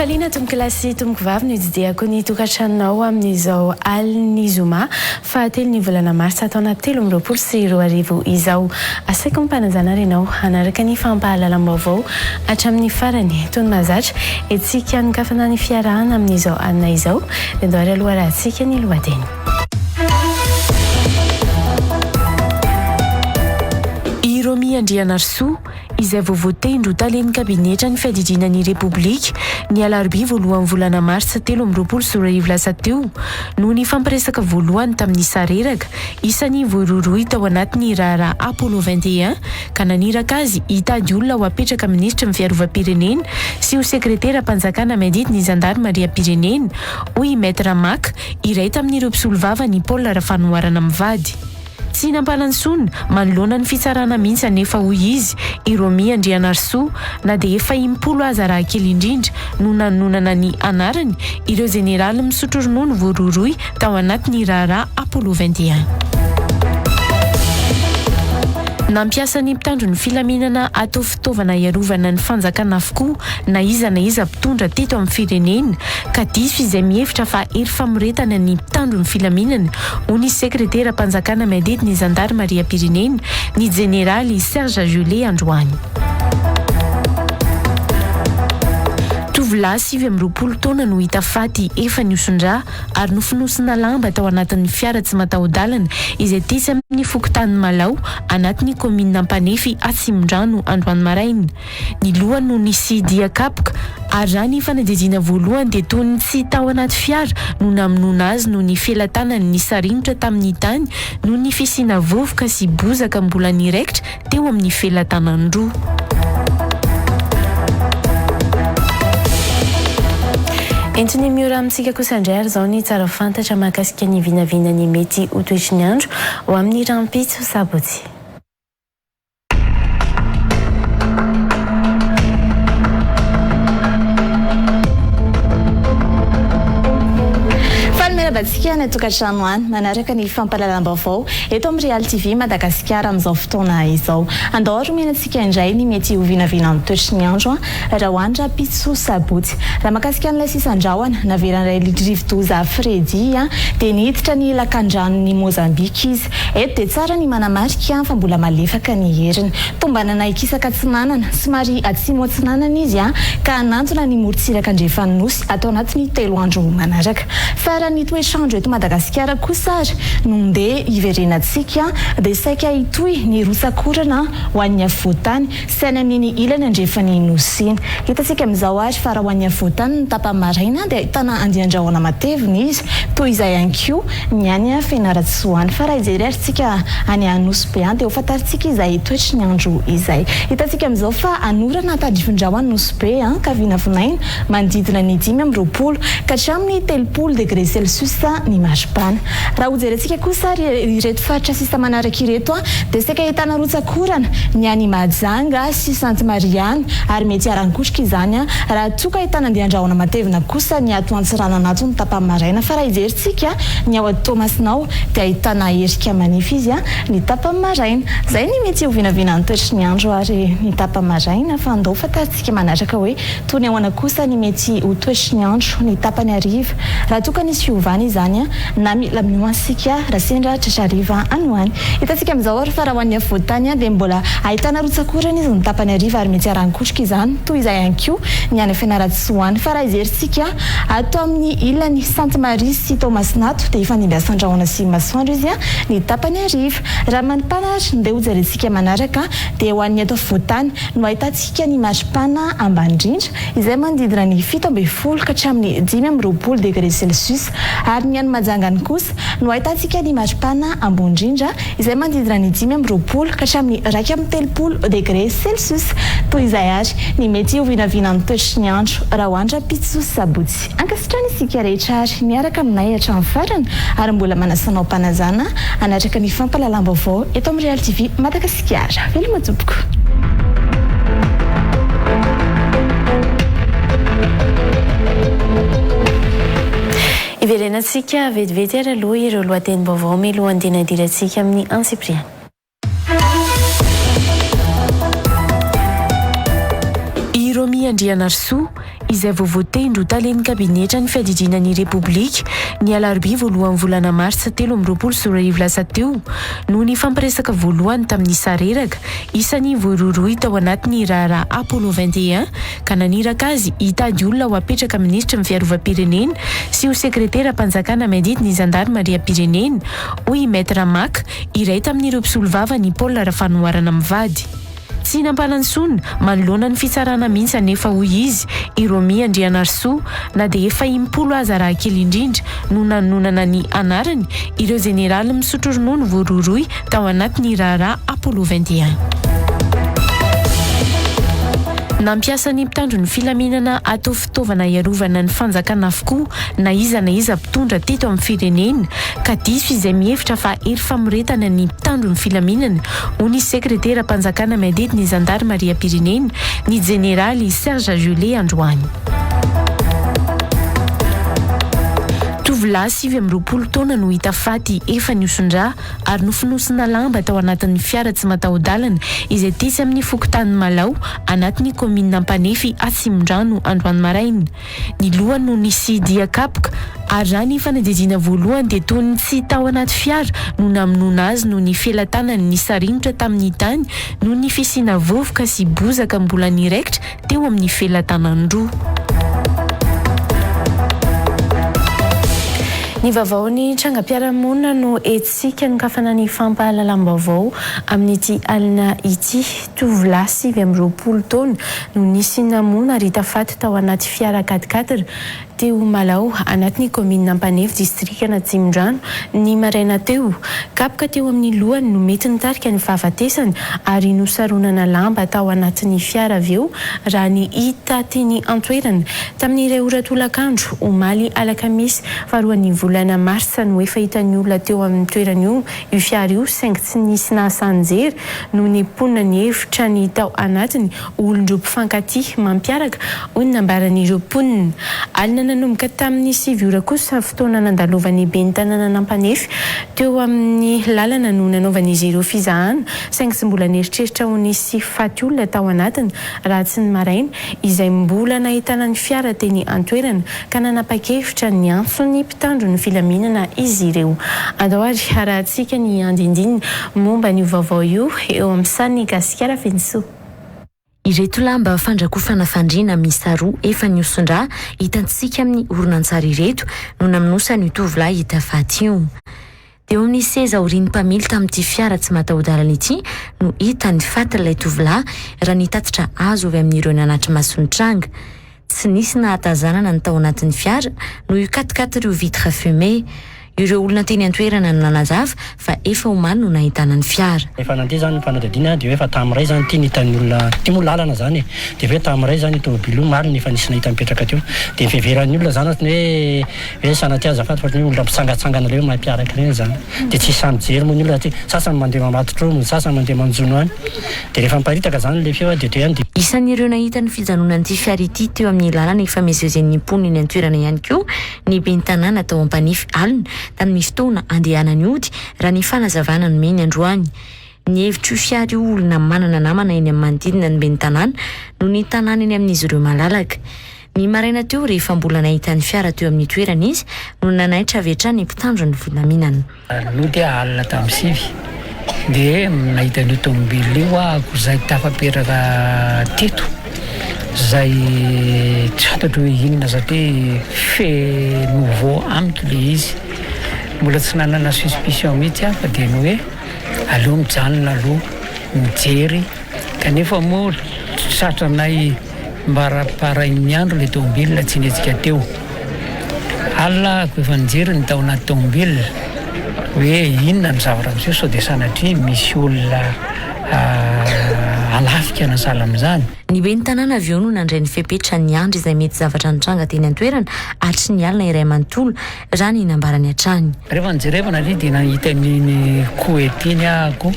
Ampifaliana tompokolahy sy tompokovavy no itsidihako ny tokantranonao amin'izao alin'ny zoma fahatelon'ny volana martsa taona 2023 izao. Asaiko ampanajana ary ianao hanaraka ny fampahalalam-baovao hatramin'ny farany. Toy ny mahazatra, hetsika anokafana ny fiarahana amin'izao alina izao dia ndao ary aloha arahantsika ny lohateny. I Romy Andrianarisoa, izay vao voatendry ho talen'ny kabinetran'ny fiadidiana ny Repoblika ny alarobia voalohan'ny volana martsa 2023 lasa teo, no nifampiresaka voalohany tamin'ny Sareraka, isan'ny voarohirohy tao anatin'ny raharaha Apollo 21 ka naniraka azy hitady olona ho apetraka minisitry ny fiarovam-pirenena sy ho sekreteram-panjakana miadidy ny zandarimariam-pirenena, hoy i Maître Maka, iray tamin'ireo mpisolovava an'i Paul Rafanoharana mivady. Tsy nampanantsoina manoloana ny fitsarana mihitsy anefa, hoy izy, i Romy Andrianarisoa, na dia efa im-polo aza raha kely indrindra no nanononana ny anarany ireo jeneraly misotro ronono voarohirohy tao anatin'ny raharaha Apollo 21. Nampiasa ny mpitandro ny filaminana atao fitaovana hiarovana ny fanjakana avokoa na iza na iza mpitondra teto amin'ny firenena ka diso izay mihevitra fa hery famoretana ny mpitandro ny filaminana, hoy ny sekreteram-panjakana miadidy ny zandarimariam-pirenena, ny jeneraly Serge Gellé androany. Tovolahy 29 taona no hita faty efa nihoson-drà ary nofonosina lamba tao anatin'ny fiara tsy mataho-dalana izay tetsy amin'ny fokontanin'i Malao, anatin'ny kaominina Ampanefy Atsimondrano androany maraina. Ny lohany no nisy dia kapoka ary raha ny fanadihadiana voalohany dia toy ny tsy tao anaty fiara no namonoana azy noho ny felatanany nisaringotra tamin'ny tany noho ny fisiana vovoka sy bozaka mbola niraikitra teo amin'ny felatanany roa. Entin'i Miora amintsika kosa indray ary izao ny tsara ho fantatra mahakasika ny vinavinan'ny mety ho toetry ny andro ho amin'ny rahampitso sabotsy. Faly miarahaba antsika any an-tokantrano any manaraka ny fampahalalam-baovao eto amin'ny Real TV Madagasikara amin'izao fotoana izao. Andao ary omena antsika indray ny mety ho vinavinan'ny toetry ny andro raha ho any rahampitso sabotsy. Raha mahakasika an'ilay sisan-drahona navelan'ilay rivodoza Freddy dia niditra ny lakandranon'i Mozambika izy. Eto dia tsara ny manamarika fa mbola malefaka ny heriny. Tombanana hikisaka atsinanana, somary atsimo atsinanana izy ka hanantona ny morontsiraka andrefan'ny Nosy ato anatin'ny telo andro manaraka. Fa raha ny toetr'andro eto Madagasikara kosa ary no ndeha hiverenantsika dia saika hitohy ny rotsak'orana ho an'ny afovoan-tany sy any amin'iny ilany andrefan'ny Nosy iny. Hitantsika amin'izao ary fa raha ho an'ny afovoan-tany ny tapany maraina dia ahitana andian-drahona matevina izy, toy izay ihany koa ny any Fianarantsoa any. Fa raha hijery ary tsika any Nosy Be any dia ho fantarintsika izay toetry ny andro izay. Hitantsika amin'izao fa hanorana tandrifin-drahona Nosy Be ka vinavinaina manodidina ny 25 ka hatramin'ny 30 degré celsius ny maripana. Raha hojerentsika kosa ary ireto faritra sisa manaraka ireto dia saika ahitana rotsak'orana ny any Mahajanga sy Sainte Marie any ary mety hiharan-kotroka izany raha toa ka ahitana andian-drahona matevina kosa ny ato Antsiranana ato ny tapany maraina fa raha hijerintsika ny ao Toamasina ao dia ahitana erika manify izy ny tapany maraina. Izay ny mety ho vinavinan'ny toetry ny andro ary ny tapany maraina fa andao fantarintsika manaraka hoe Toy ny ahoana kosa ny mety ho toetry ny andro ny tapany hariva raha toa ka nisy fiovana izany na mila miomana isika raha sendra tratra hariva any ho any. Hitantsika amin'izao ary fa raha ho an'ny afovoan-tany dia mbola ahitana rotsak'orana izy ny tapany hariva ary mety haran-kotroka izany toy izay ihany koa ny any Fianarantsoa any. Fa raha hijerintsika ato amin'ny ilany Sainte Marie sy Toamasina ato dia hifandimbiasan-drahona sy masoandro izy ny tapany hariva. Raha manipana ary ndeha hojerentsika manaraka dia ho an'ny eto afovoan-tany no ahitantsika Hika ny maripana ambany indrindra, izay manodidina ny 17 ka hatramin'ny 25 degré celsius, ary ny any Majangany kosa no ahitantsika ny maripana ambony indrindra, izay manodidina ny 25 ka hatramin'ny 31 degré celsius. Toy izay àry ny mety ho vinavinan'ny toetry ny andro raha ho any rahampitso sabotsy. Ankasitrahana isika rehetra ary miaraka aminay hatramin'ny farany ary mbola manasa anao am-panajana hanaraka ny fampahalalam-baovao eto amin'ny Real TV Madagasikara. Veloma tompoko. Hiverenantsika vetivety ary aloha ireo lohatenim-baovao mialohan'ny dia nadirantsika amin'ny antsipiriany. I Romy. Andrianarisoa, izay vao voatendry ho talen'ny kabinetran'ny fiadidiana ny Repoblika ny alarobia voalohan'ny volana martsa 2023 lasa teo no nifampiresaka voalohany tamin'i Sareraka, isan'ny voarohirohy tao anatin'ny raharaha Apollo 21 ka naniraka azy hitady olona ho apetraka minisitry ny fiarovam-pirenena sy ho sekreteram-panjakana miadidy ny zandarimariam-pirenena, hoy i Maître Maka, iray tamin'ireo mpisolovava an'i Paul Rafanoharana mivady. Tsy nampanantsoina manoloana ny fitsarana mihitsy anefa, hoy izy, i Romy Andrianarisoa, na dia efa impolo aza raha kely indrindra no nanononana ny anarany ireo jeneraly misotro ronono voarohirohy tao anatin'ny raharaha Apollo 21. Nampiasa ny mpitandro ny filaminana atao fitaovana hiarovana ny fanjakana avokoa na iza na iza mpitondra teto amin'ny firenena ka diso izay mihevitra fa hery famoretana ny mpitandro ny filaminana, hoy ny sekreteram-panjakana miadidy ny zandarimariam-pirenena, ny jeneraly Serge Gellé androany. Tovolahy 29 taona no hita faty efa nihoson-drà ary nofonosina lamba tao anatin'ny fiara tsy mataho-dalana izay tetsy amin'ny fokontany Malao anatin'ny kaominina Ampanefy Atsimondrano androany maraina. Ny lohany no nisy dia kapoka ary raha ny fanadihadiana voalohany dia toy ny tsy tao anaty fiara no namonoana azy noho ny felatanany nisaringotra tamin'ny tany noho ny fisiana vovoka sy bozaka mbola niraikitra teo amin'ny felatanany roa. Ny vaovaon'ny trangam-piarahamonina no entintsika nokafana ny fampahalalam-baovao amin'ity alina ity. Tovolahy 29 taona no nisy namono ary hita faty tao anaty fiara quatre-quatre teo Malao, anatin'ny kaominina Ampanefy, distrikan'Atsimondrano, ny maraina teo. Kapoka teo amin'ny lohany no mety nitarika ny fahafatesany ary nosaronana lamba tao anatin'ny fiara avy eo, raha ny hita teny an-toerana. Tamin'ny iray ora tolakandro, omaly alakamisy faharoan'ny volana marsa no efa hitan'ny olona teo amin'ny toerana io io fiara io saingy tsy nisy nahasahy nijery noho ny mponina nihevitra ny tao anatiny ho olon-droa mpifankatia mampiaraka, hoy ny nambaran'ireo mponina. Alina nanomboka tamin'ny sivy ora kosa, fotoana nandalovan'ny ben'ny tanànan'Ampanefy teo amin'ny lalana no nanaovan'izy ireo fizahana saingy tsy mbola nieritreritra ho nisy faty olona tao anatiny raha tsy ny maraina izay mbola nahitana ny fiara teny an-toerana ka nanapa-kevitra niantso ny mpitandro ny filaminana izy ireo. Andao ary harahantsika ny andindiny momba an'io vaovao io eo amin'ny sarin'i Gasikara Fenosoa. Ireto lamba fandrakofana fandriana miisa roa efa nihoson-drà hitantsika amin'ny horonantsary ireto no namonosana io tovolahy hita faty io. Teo amin'ny seza aorian'ny mpamily tamin'ity fiara tsy mataho-dalana ity no hita ny fatin'ilay tovolahy raha ny tatitra azo avy amin'ireo nanatri-maso ny tranga. Tsy nisy nahatazanana ny tao anatin'ny fiara noho io quat-quatre io vitre fumée. Ireo olona teny an-toerana no nanazava fa efa omaly no nahitana ny fiara. Rehefa nandeha izany ny fanadihadiana dia hoe efa tamin'ny iray izany ity no hitan'ny olona, ity moa lalana izany e, dia avy eo tamin'ny iray izany io tômôbily io omaly no efa nisy nahita nipetraka teo. Dia ny fiheveran'ny olona izany ohatran'ny hoe Hoe sanatria azafady fa ohatran'ny hoe olona mpitsangatsangana ilay hoe mampiaraka ireny izany. Dia tsy sahy mijery moa ny olona satria sasany mandeha mamatotra omby, ny sasany mandeha manjono any. Dia rehefa miparitaka izany ilay feo dia teo ihany dia. Isan'ireo nahita ny fijanonan'ity fiara ity teo amin'ny lalana ifamezivezen'ny mponina eny an-toerana ihany koa ny ben'ny tanàna tao Ampanify alina tamin'ny fotoana andehanany hody raha ny fanazavana nomeny androany. Nihevitra io fiara io olona manana namana eny amin'ny manodidina ny ben'ny tanàna noho ny tanàna eny amin'izy ireo malalaka. Ny maraina teo, rehefa mbola nahita ny fiara teo amin'ny toerany izy, no nanaitra avy hatrany ny mpitandro ny filaminana. Nody aho alina tamin'ny sivy dia nahita an'io tomobile io aho izay tafapetraka teto, izay tsy fantatro hoe inona satria fait nouveau amiko ilay izy. Mbola tsy nanana suspicion mihitsy aho fa dia ny hoe aleo mijanona aloha mijery kanefa moa tratranay Mbaraparain'ny andro ilay tomobile tsy nihetsika teo. Alina ahako efa nijery ny tao anaty tomobile hoe inona ny zavatra miseho sao dia sanatria misy olona hanafika na sahala amin'izany. Ny ben'ny tanàna avy eo no nandray ny fepetra niandry izay mety zavatra nitranga teny an-toerana hatry ny alina iray manontolo, raha ny nambarany hatrany. Rehefa nijerevana aloha dia nahita an'iny couette iny ahako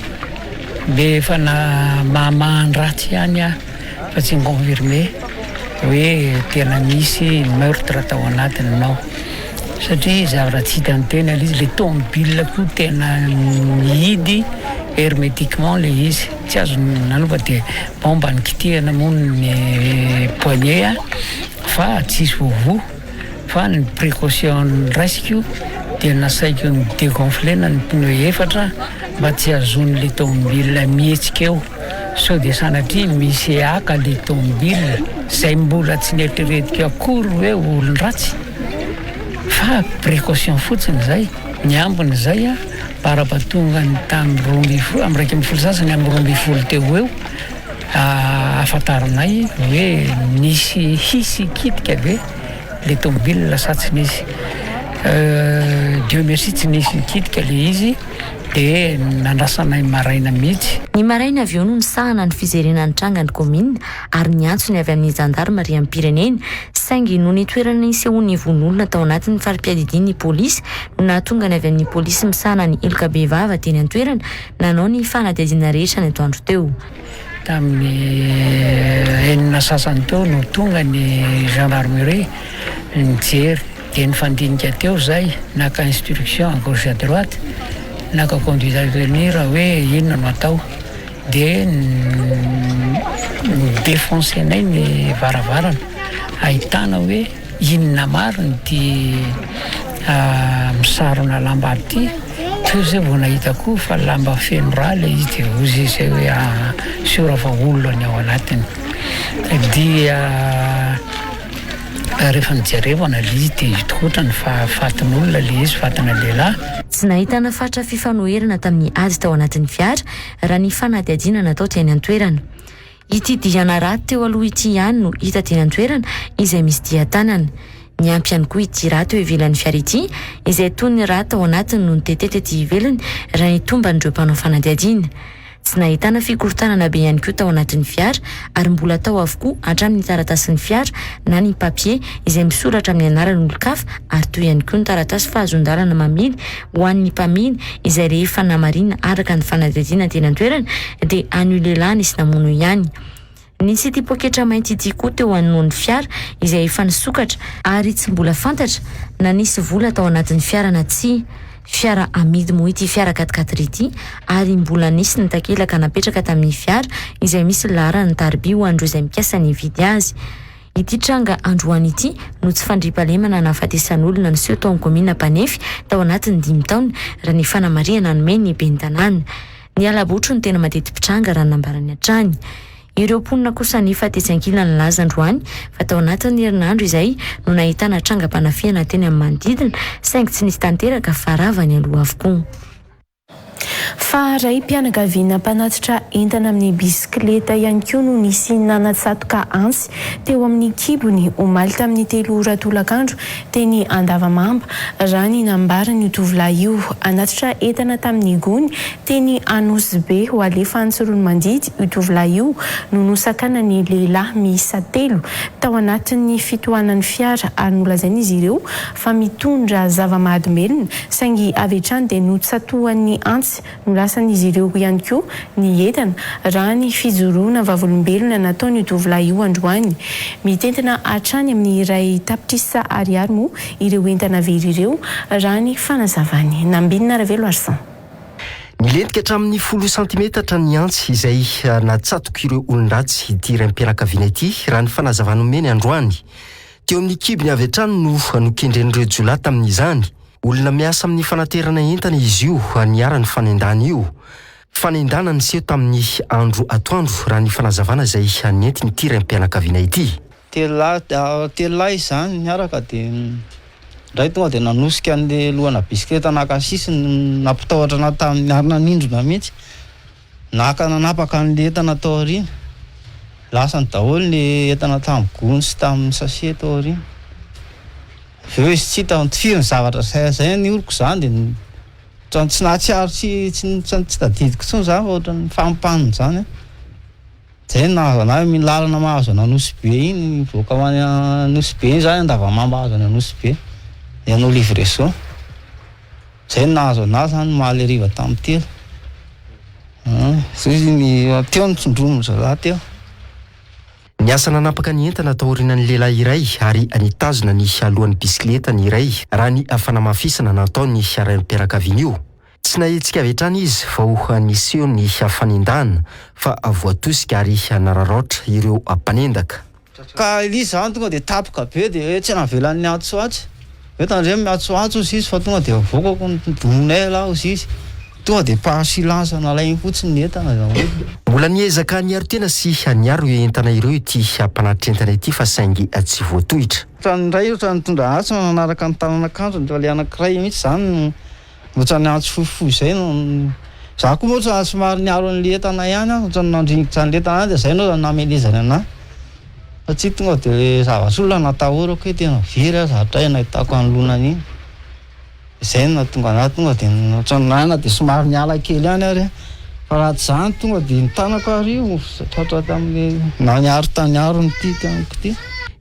dia efa namahan-dratsy ihany aho. fa tsy ni-confirmer hoe tena nisy meurtre tao anatiny nao satria zavatra tsy hitan'ny tena ilay izy, ilay tomobile koa tena nihidy. hermétiquement le izy, tsy azo nanova dia bon mba nikitihana moa ny poignée fa tsisy voavoa fa ny précaution noraisiko dia nasaiko ni-degonfler-na ny pneu efatra mba tsy hahazoan'le tomobile mihetsika eo sao dia sanatria misy haka le tomobile zay mbola tsy neritreretiko akory hoe olon-dratsy fa précaution fotsiny zay. Ny ambiny izay bara-batongany tamin'ny 12, amin'ny 11 sasany amin'ny 12 teo ho eo, ahafantaranay hoe nisy hisy kitika ve le tomobile sa tsy nisy. Dieu merci tsy nisy nikitika le izy dia nandrasanay maraina mihitsy. Ny maraina avy eo no nisahana ny fijerena ny tranga ny kaominina ary niantso ny avy amin'ny zandarimariam-pirenena saingy noho ny toerana nisehoan'ny vono olona tao anatin'ny fari-piadidian'ny polisy no nahatonga ny avy amin'ny polisy misahana ny heloka bevava teny an-toerana nanao ny fanadihadiana rehetra ny atoandro teo. Tamin'ny enina sasany teo no tonga ny gendarmerie nijery dia nifandinika teo izay naka instruction à gauche à droite naka conduite à tenir hoe inona no atao dia ni-defoncer-nay ny varavarana ahitana hoe inona marina ity misarona lamba ity, teo zay vao nahita koa fa lamba feno rà ilay izy dia hoy izy zay hoe aa siora fa olona ny ao anatiny, dia rehefa nijerevana ilay izy dia hita otrany fa fatin'olona ilay izy, fatina lehilahy. Tsy nahitana fatra fifanoherana tamin'ny ady tao anatin'ny fiara raha ny fanadihadiana natao teny an-toerana. Ity diana rà teo aloha ity ihany no hita teny an-toerana izay misy dian-tanana. Niampy ihany koa ity rà teo ivelan'ny fiara ity izay toy ny rà tao anatiny no nitete tety ivelany raha ny tomban'ireo mpanao fanadihadiana. Tsy nahitana fikorontanana be ihany koa tao anatin'ny fiara ary mbola tao avokoa hatramin'ny taratasin'ny fiara na ny papier izay misoratra amin'ny anaran'olon-kafa ary toy ihany koa ny taratasy fahazoan-dalana mamily ho an'ny mpamily izay rehefa namarina araka ny fanadihadiana teny an-toerana dia an'io lehilahy nisy namono ihany. Nisy ity poketra mainty ity koa teo anoloan'ny fiara izay efa nisokatra ary tsy mbola fantatra na nisy vola tao anatin'ny fiara na tsia. Fiara amidy moa ity fiara quat-quatre ity ary mbola nisy ny takelaka napetraka tamin'ny fiara izay misy laharan'ny tariby ho an'ireo izay mikasa ny hividy azy. Ity tranga androany ity no tsy fandriampahalemana nahafatesan'olona niseho tao amin'ny kaominina Ampanefy tao anatin'ny dimy taona, raha ny fanamarihana nomen'ny ben'ny tanàna. Ny hala-botry no tena mateti-pitranga raha ny nambarany hatrany. Ireo mponina kosa anefa tetsy ankilany nilaza androany fa tao anatin'ny herinandro izay no nahitana trangam-panafihana teny amin'ny manodidina saingy tsy nisy tanteraka fa rava nialoha avokoa. Fa raim-pianakaviana mpanatitra entana amin'ny bisikileta ihany koa no nisy nanatsatoka antsy teo amin'ny kibony omaly tamin'ny 3 ora tolakandro teny Andavamamba, raha ny nambaran'io tovolahy io. Hanatitra entana tamin'ny gony teny Anosibe ho alefa any Tsiroanomandidy io tovolahy io no nosakanan'ny lehilahy miisa telo tao anatin'ny fitohanan'ny fiara ary nolazain'izy ireo fa mitondra zava-mahadomelina saingy avy hatrany dia notsatohan'ny antsy nolasan'izy ireo ihany koa ny entana, raha ny fijoroana vavolombelona nataon'io tovolahy io androany. Mitentina hatrany amin'ny 1 tapitrisa ariary moa ireo entana very ireo, raha ny fanazavany. Nambinina Raveloarison. Nilentika hatramin'ny 10 santimetatra ny antsy izay natsatoko ireo olon-dratsy ity raim-pianakaviana ity, raha ny fanazavana nomeny androany. Teo amin'ny kibony avy hatrany no nokendren'ireo jiolahy tamin'izany. Olona miasa amin'ny fanaterana entana izy io niharan'ny fanendahana io. Fanendahana niseho tamin'ny andro atoandro raha ny fanazavana izay nentin'ity raim-pianakaviana ity. Telo lahy izany niaraka dia indray tonga dia nanosika an'le lohana bisikileta naka sisiny nampitahotra anahy tamin'ny ary nanindrona mihitsy. Naka nanapaka an'le entana tao aoriana. Lasany daholo ny entana tamin'ny gony sy tamin'ny sachet tao aoriana. Avy eo izy tsy hita nitifiriny zavatra zay zay ny oroko izany dia ohatran'ny tsy nahatsiaro tsy tsy tsy tadidiko intsony izany fa ohatran'ny nifampipanina izany aho. Zay no nahazo anahy iny lalana mahazo an'Anosibe iny mivoaka ho any Anosibe iny zany Andavamamba hazo any Anosibe ny hanao livraison. Zay no nahazo anahy zany omaly hariva tamin'ny 3. Zay ny teo no tsindromin-dry zalahy teo. Niasa nanapaka ny entana taorianan'ny lehilahy iray ary nitazona ny alohan'ny bisikileta ny iray raha ny fanamafisana nataon'ny raim-pianakaviana io. Tsy nahetsika avy hatrany izy vao niseho ny fanendahana fa voatosika ary nararaotra ireo mpanendaka. Ka izy izany tonga dia tapoka be dia hoe tsy navelany niantsoantso. Hoe tandremo miantsoantso hozy izy fa tonga dia avoakako ny vonoinay ialahy hozy izy. Tonga dia par silence nalainy fotsiny ny entana daholo. Mbola niezaka niaro tena sy niaro ireo entana ireo ity mpanatitra entana ity fa saingy tsy voatohitra. Ohatran'ny iray ohatran'ny nitondra antsy nanaraka ny tanan'akanjony fa ilay anankiray mihitsy izany no ohatran'ny antsy fohifohy izay no za koa moa ohatran'ny somary niaro an'ilay entana ihany aho ohatran'ny nandringitra an'ilay entana ihany dia izay no namelezany an'ahy satria tonga dia ilay zavatra olona natahorako hoe tena very aho zavatra hay nahitako anoloana an'iny. Izay no nahatonga anah tonga dia ohatran'ny nana dia somary niala kely ihany ary aho. Fa raha tsy izany tonga dia ny tanako ary io tratra tamin'ny na niaro tany arony ity tanako ity.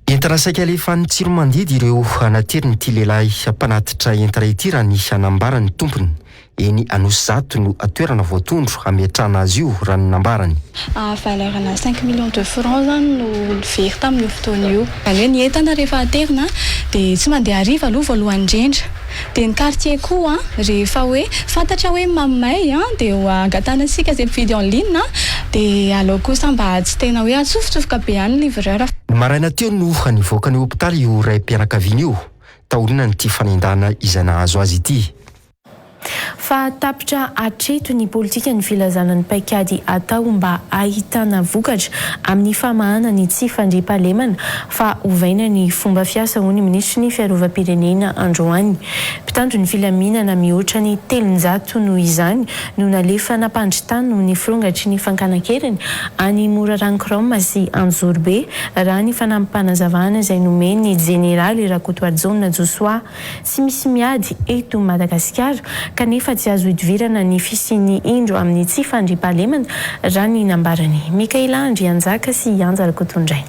Entana saika alefa any Tsiromandidy ireo naterin'ity lehilahy mpanatitra entana ity raha ny nambaran'ny tompony. Eny Anosizato no toerana voatondro hametrahana azy io raha ny nambarany. Valeur ana cinq millions de francs zany no very tamin'io fotoana io. Izany hoe ny entana rehefa aterina dia tsy mandeha hariva aloha voalohany indrindra. Dia ny quartier koa rehefa hoe fantatra hoe mamay dia ho angatahana antsika izay mpividy en ligne dia aleo kosa mba tsy tena hoe atsofotsofoka be any ny livreur. Ny maraina teo no nivoaka ny hopitaly io raim-pianakaviana io, taorianan'ity fanendahana izay nahazo azy ity. Fa tapitra hatreto ny politikan'ny filazana ny paikady atao mba hahitana vokatra amin'ny famahana ny tsy fandriampahalemana fa ovaina ny fomba fiasa hoy ny minisitry ny fiarovam-pirenena androany. Mpitandro ny filaminana mihoatra ny 300 noho izany no nalefa nampandry tany noho ny firongatry ny fankana an-keriny any Morarano Chrome sy Anjozorobe raha ny fanampim-panazavana izay nomen'ny jeneraly Rakotoarijaona Josoa. Tsy misy miady eto Madagasikara kanefa tsy azo idivirana ny fisian'ny indro amin'ny tsy fandriampahalemana, raha ny nambaran'i Mickaela Andrianjaka sy i Anja Rakotondrainy.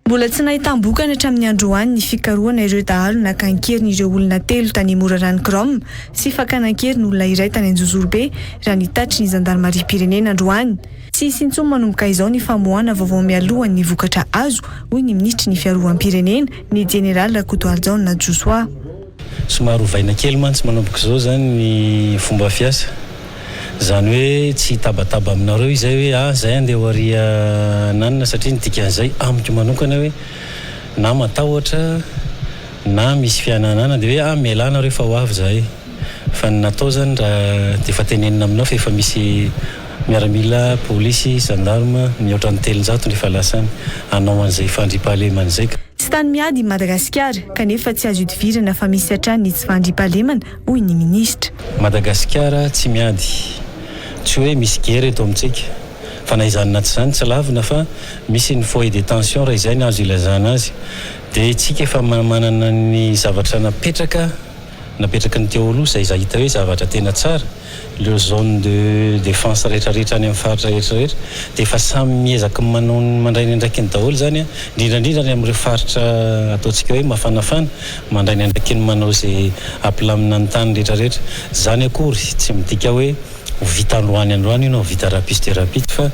Mbola tsy nahitam-bokany hatramin'ny androany ny fikarohana ireo dahalo naka an-keriny ireo olona telo tany Morarano Chrome sy fakana an-keriny olona iray tany Anjozorobe, raha ny tatitry ny zandarimariam-pirenena androany. Tsy hisy intsony manomboka izao ny famoahana vaovao mialoha ny vokatra azo, hoy ny minisitry ny fiarovam-pirenena, ny jeneraly Rakotoarijaona Josoa. Somary ovaina kely mantsy manomboka izao izany ny fomba fiasa. Izany hoe tsy hitabataba aminareo izay hoe ah izay andeha ho ary ananona satria ny dikan'izay amiko manokana hoe na matahotra na misy fihananana dia hoe ah mialà nareo fa ho avy izahay. Fa ny natao izany raha dia efa tenenina aminao fa efa misy Miaramila, polisy, gendarme mihoatra ny 300 no efa lasa any hanao an'izay fandriampahalemana izay ka. Tsy tany miady i Madagasikara, kanefa tsy azo ihodivirana fa misy hatrany ny tsy fandriampahalemana, hoy ny minisitra. Madagasikara tsy miady. Tsy hoe misy guerre eto amintsika. Fa na izany na tsy izany tsy lavina fa misy ny foyer de tension raha izay no azo ilazana azy. Dia isika efa manana ny zavatra napetraka, napetraky ny teo aloha izay hita hoe zavatra tena tsara. Ireo zone de défense rehetra rehetra any amin'ny faritra rehetra rehetra dia efa samy miezaka manao ny mandray ny andraikiny daholo izany an, indrindra indrindra any amin'ireo faritra ataontsika hoe mafanafana, mandray ny andraikiny manao izay hampilamina ny tany rehetra rehetra. Izany akory tsy midika hoe ho vita androany androany io na ho vita rahampitso dia rahampitso fa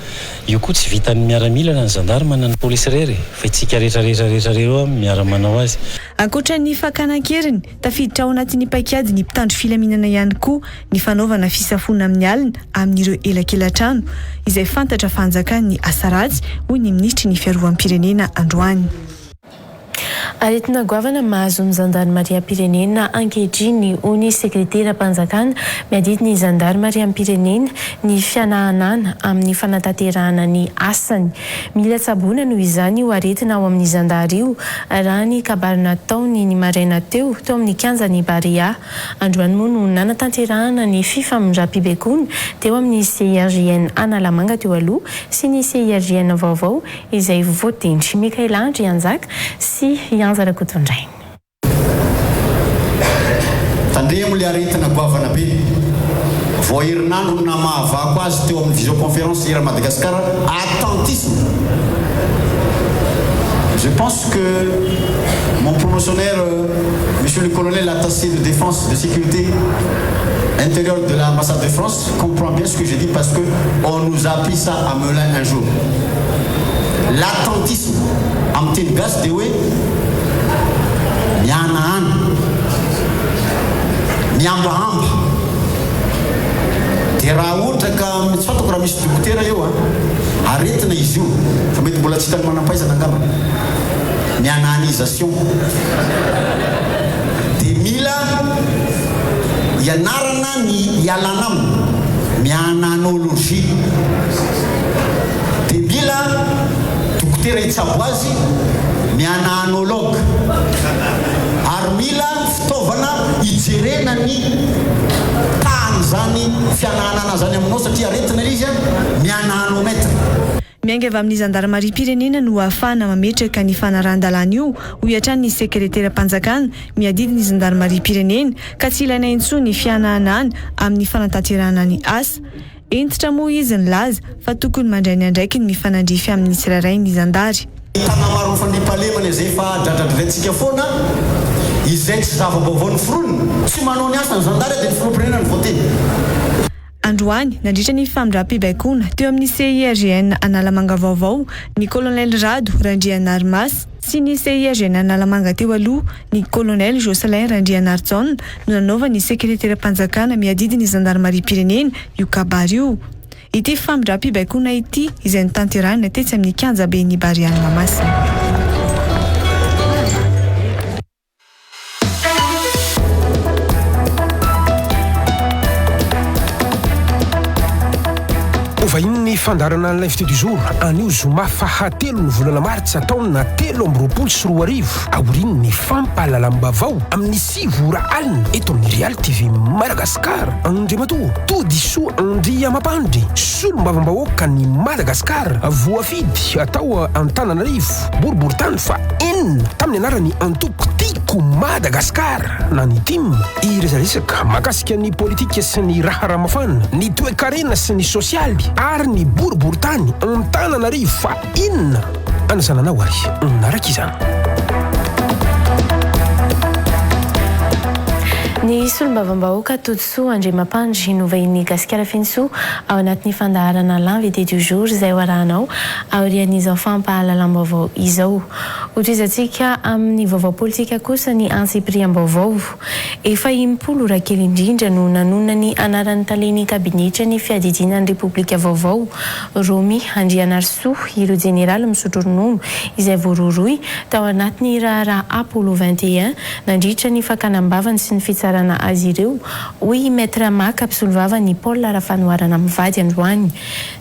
io koa tsy vitan'ny miaramila na ny zandarma na ny polisy irery e, fa isika rehetra rehetra rehetra ireo miara manao azy. Ankoatra ny fakana an-keriny, Tafiditra ao anatin'ny paikady ny mpitandro filaminana ihany koa ny fanaovana fisafoana amin'ny alina amin'ireo elakelan-trano izay fantatra fa anjakan'ny asa ratsy, hoy ny minisitry ny fiarovam-pirenena androany. Aretina goavana mahazo ny zandarimariam-pirenena ankehitriny, hoy ny sekreteram-panjakana miadidy ny zandarimariam-pirenena, ny fianahanana amin'ny fanatanterahana ny asany. Mila tsaboina noho izany io aretina ao amin'ny zandary io, raha ny kabary nataony ny maraina teo, teo amin'ny kianjan'i Barea. Androany moa no nanatanterahana ny fifamindram-pibaikoana teo amin'ny CIRGN Analamanga teo aloha sy ny CIRGN vaovao izay voatendry. Mickaël Andrianjaka sy i Anja Rakotondrainy. Tandremo le aretina goavana be. Vao herinandro no namahavako azy teo amin'ny visioconférence eran'i Madagasikara, attentisme. Je pense que mon promotionnaire, monsieur le colonel attaché de défense de sécurité intérieure de l'ambassade de France comprend bien ce que je dis parce que on nous a appris ça à Melun un jour. L'attentisme amin'ny teny gasy dia hoe mihanahana, mihambahamba. izy io fa mety mbola tsy hitan'ny manam-pahaizana angamba. Miananisation. Dia mila ianarana ny hialana aminy. Miananologie. Dia mila dokotera hitsabo azy, miananologue. Ary mila fitaovana hijerena ny tahan'izany fianahanana izany aminao satria aretina ilay izy an, miananomètre. Miainga avy amin'ny zandarimariam-pirenena no ahafahana mametraka ny fanarahan-dalàna io, hoy hatrany ny sekreteram-panjakana miadidy ny zandarimariam-pirenena, ka tsy ilaina intsony ny fianahanana amin'ny fanatanterahana ny asa. Hentitra moa izy nilaza fa tokony mandray ny andraikiny mifanandrify amin'ny tsirairay ny zandary. Tagnamaro ny fandriampahalemana izay efa dradradraintsika foana, izay tsy zava-baovao noforonina. Tsy manao ny asany zandary dia ny filoham-pirenena no voateny. Androany, nandritra ny famindram-pibaikoana teo amin'ny CIRGN Analamanga vaovao, ny Kolonely Rado Randrianarimasy sy ny CIRGN Analamanga teo aloha, ny Kolonely Jocelyn Randrianarijaona no nanaovan'ny Sekreteram-panjakana miadidy ny Zandarimariam-pirenena io kabary io. Ity famindram-pibaikoana ity izay notanterahina tetsy amin'ny kianjaben'ny Barea Mahamasina. Ho vahinin'ny fandaharana L'invité du jour anio zoma fahatelo ny volana martsa taona 2023 aorian'ny fampahalalam-baovao amin'ny 9 ora alina eto amin'ny Real TV Madagascar Andriamatoa Todisoa Andriamampandry solombavambahoakan'i Madagascar voafidy tao Antananarivo Boriborintany faha enina tamin'ny anaran'ny antoko Tiako Madagascar na ny tim. Hiresadresaka mahakasika ny politika sy ny raharaha mafana, ny toekarena sy ny sosialy ary ny boriborintany Antananarivo faha enina anasana anao ary manaraka izany. Ny solombavambahoaka Todisoa Andriamampandry no vahinin'i Gasikara Fenosoa ao anatin'ny fandaharana L'invité du jour izay ho arahanao aorian'izao fampahalalam-baovao izao. Hotohizantsika amin'ny vaovao politika kosa ny antsipiriam-baovao. Efa impolo raha kely indrindra no nanonona ny anaran'ny talen'ny kabinetran'ny fiadidiana ny Repoblika vaovao, Romy Andrianarisoa, ireo jeneraly misotro ronono izay voarohirohy tao anatin'ny raharaha Apollo 21 nandritra ny fakana am-bavany sy ny fitsarana azy ireo, hoy i Maître Maka, mpisolovavan'i Paul Rafanoharana mivady androany.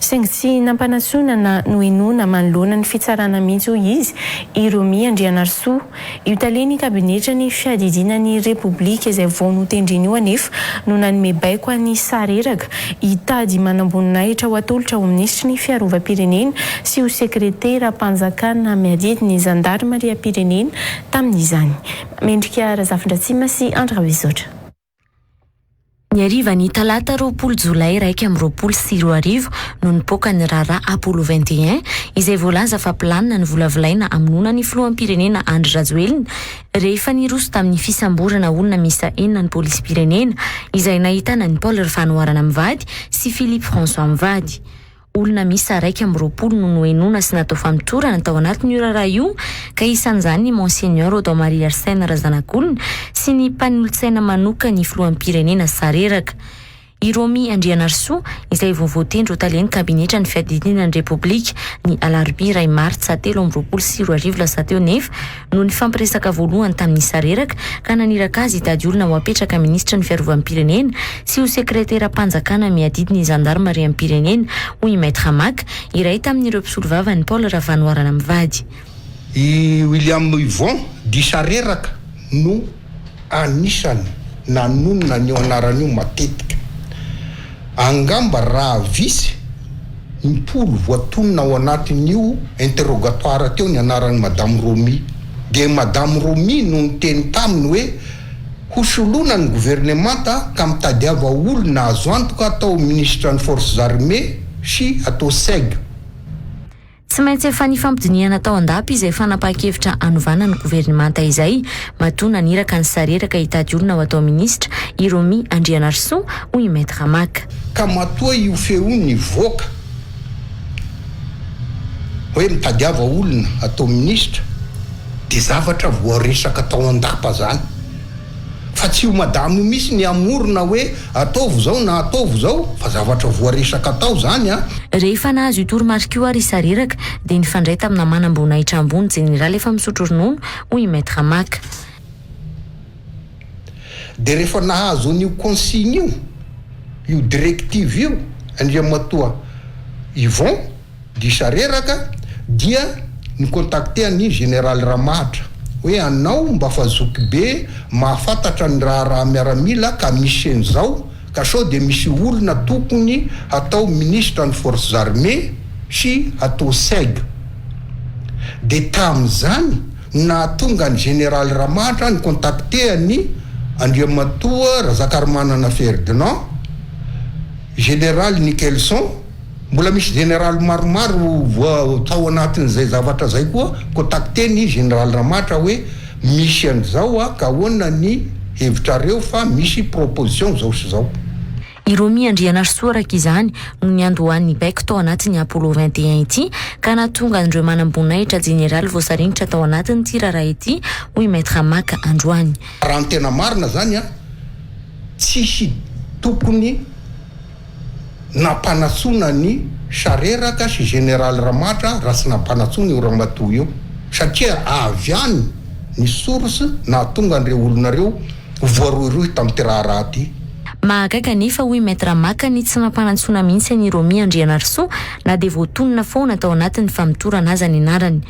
Saingy tsy nampanantsoina na nohenoina manoloana ny fitsarana mihitsy hoy izy i Romy Andrianarisoa. Io talen'ny kabinetran'ny fiadidiana ny Repoblika izay vao notendrena io anefa no nanome baiko an'i Sareraka hitady manamboninahitra ho atolotra ho minisitry ny fiarovam-pirenena sy ho sekreteram-panjakana miadidy ny zandarimariam-pirenena tamin'izany. Mendrika Razafindratsima sy Andry Rabezotra. Ny harivan'ny talata 20 jolay 2021 no nipoaka ny raharaha Apollo 21 izay voalaza fa planina novolavolaina hamonoana ny filoham-pirenena Andry Rajoelina rehefa niroso tamin'ny fisamborana olona miisa enina ny polisim-pirenena izay nahitana an'i Paul Rfanoharana mivady sy Philippe François mivady. Olona miisa 21 no nohenoina sy natao famotorana tao anatin'io raharaha io ka isan'izany ny Monseigneur Odon Marie Arsène Razanakolona sy ny mpanolotsaina manokan'ny filoham-pirenena Sareraka. I Romy Andrianarisoa izay vao voatendry ho talen'ny kabinetran'ny fiadidiana ny Repoblika ny alarobia iray martsa 2023 lasa teo nefa no nifampiresaka voalohany tamin'i Sareraka ka naniraka azy hitady olona ho apetraka minisitry ny fiarovam-pirenena sy ho sekreteram-panjakana miadidy ny zandarimariam-pirenena, hoy i Maître Maka, iray tamin'ireo mpisolovava an'i Paul Ravanoharana mivady. I William Yvon dit Sareraka no anisany nanonona an'io anarana io matetika. Angamba raha visy impolo voatonona ao anatin'io interrogatoire teo ny anaran'i Madame Romy. Dia Madame Romy no niteny taminy hoe hosoloina ny governemanta ka mitadiava olona azo antoka atao minisitra ny forces armées sy atao seg. Tsy maintsy efa nifampidinihana tao an-dapa izay fanapahan-kevitra hanovana ny governemanta izay, matoa naniraka an'i Sareraka hitady olona ho atao minisitra i Romy Andrianarisoa, hoy i Maître Maka. Ka matoa io feo io nivoaka hoe mitadiava olona atao minisitra dia zavatra voaresaka tao an-dapa zany. Fa tsy io madame io mihitsy ny hamorona hoe ataovy izao na ataovy izao fa zavatra voaresaka tao izany an. Rehefa nahazo io toromarika io ary i Sareraka dia nifandray tamina manamboninahitra ambony jeneraly efa misotro ronono, hoy i Maître Maka. Dia rehefa nahazo an'io consigne io, io directive io Andriamatoa Yvon Disareraka dia ni-contacter an'i Général Ramahatra hoe anao mba fa zoky be mahafantatra ny raharaha miaramila ka misy an'izao ka sao dia misy olona tokony hatao ministre ny forces armées sy hatao seg dia tamin'izany no nahatonga an'i Général Ramahatra ni-contacter an'i Andriamatoa Razakarimanana Ferdinand, Général Nickelson, Mbola misy jeneraly maromaro voa tao anatin'izay zavatra zay koa contacter ny jeneraly Ramatra hoe misy an'izao a ka ahoana ny hevitrareo fa misy proposition zao sy zao. I Romy Andrianarisoa araka izany no niandohan'ny baiko tao anatin'ny Apollo 21 ity ka nahatonga an'ireo manamboninahitra jeneraly voasaringotra tao anatin'ity raharaha ity hoy Maître Maka androany. Raha ny tena marina zany a tsisy tokony nampanantsoina ny Sareraka sy Général Ramatra raha tsy nampanantsoina io ramatoa io satria avy any ny source nahatonga an'ireo olona ireo ho voarohirohy tamin'ity raharaha ity. Mahagaga anefa hoy Maître Maka ny tsy nampanantsoina mihitsy an'i Romy Andrianarisoa na dia voatonona foana tao anatin'ny famotorana aza ny anarany.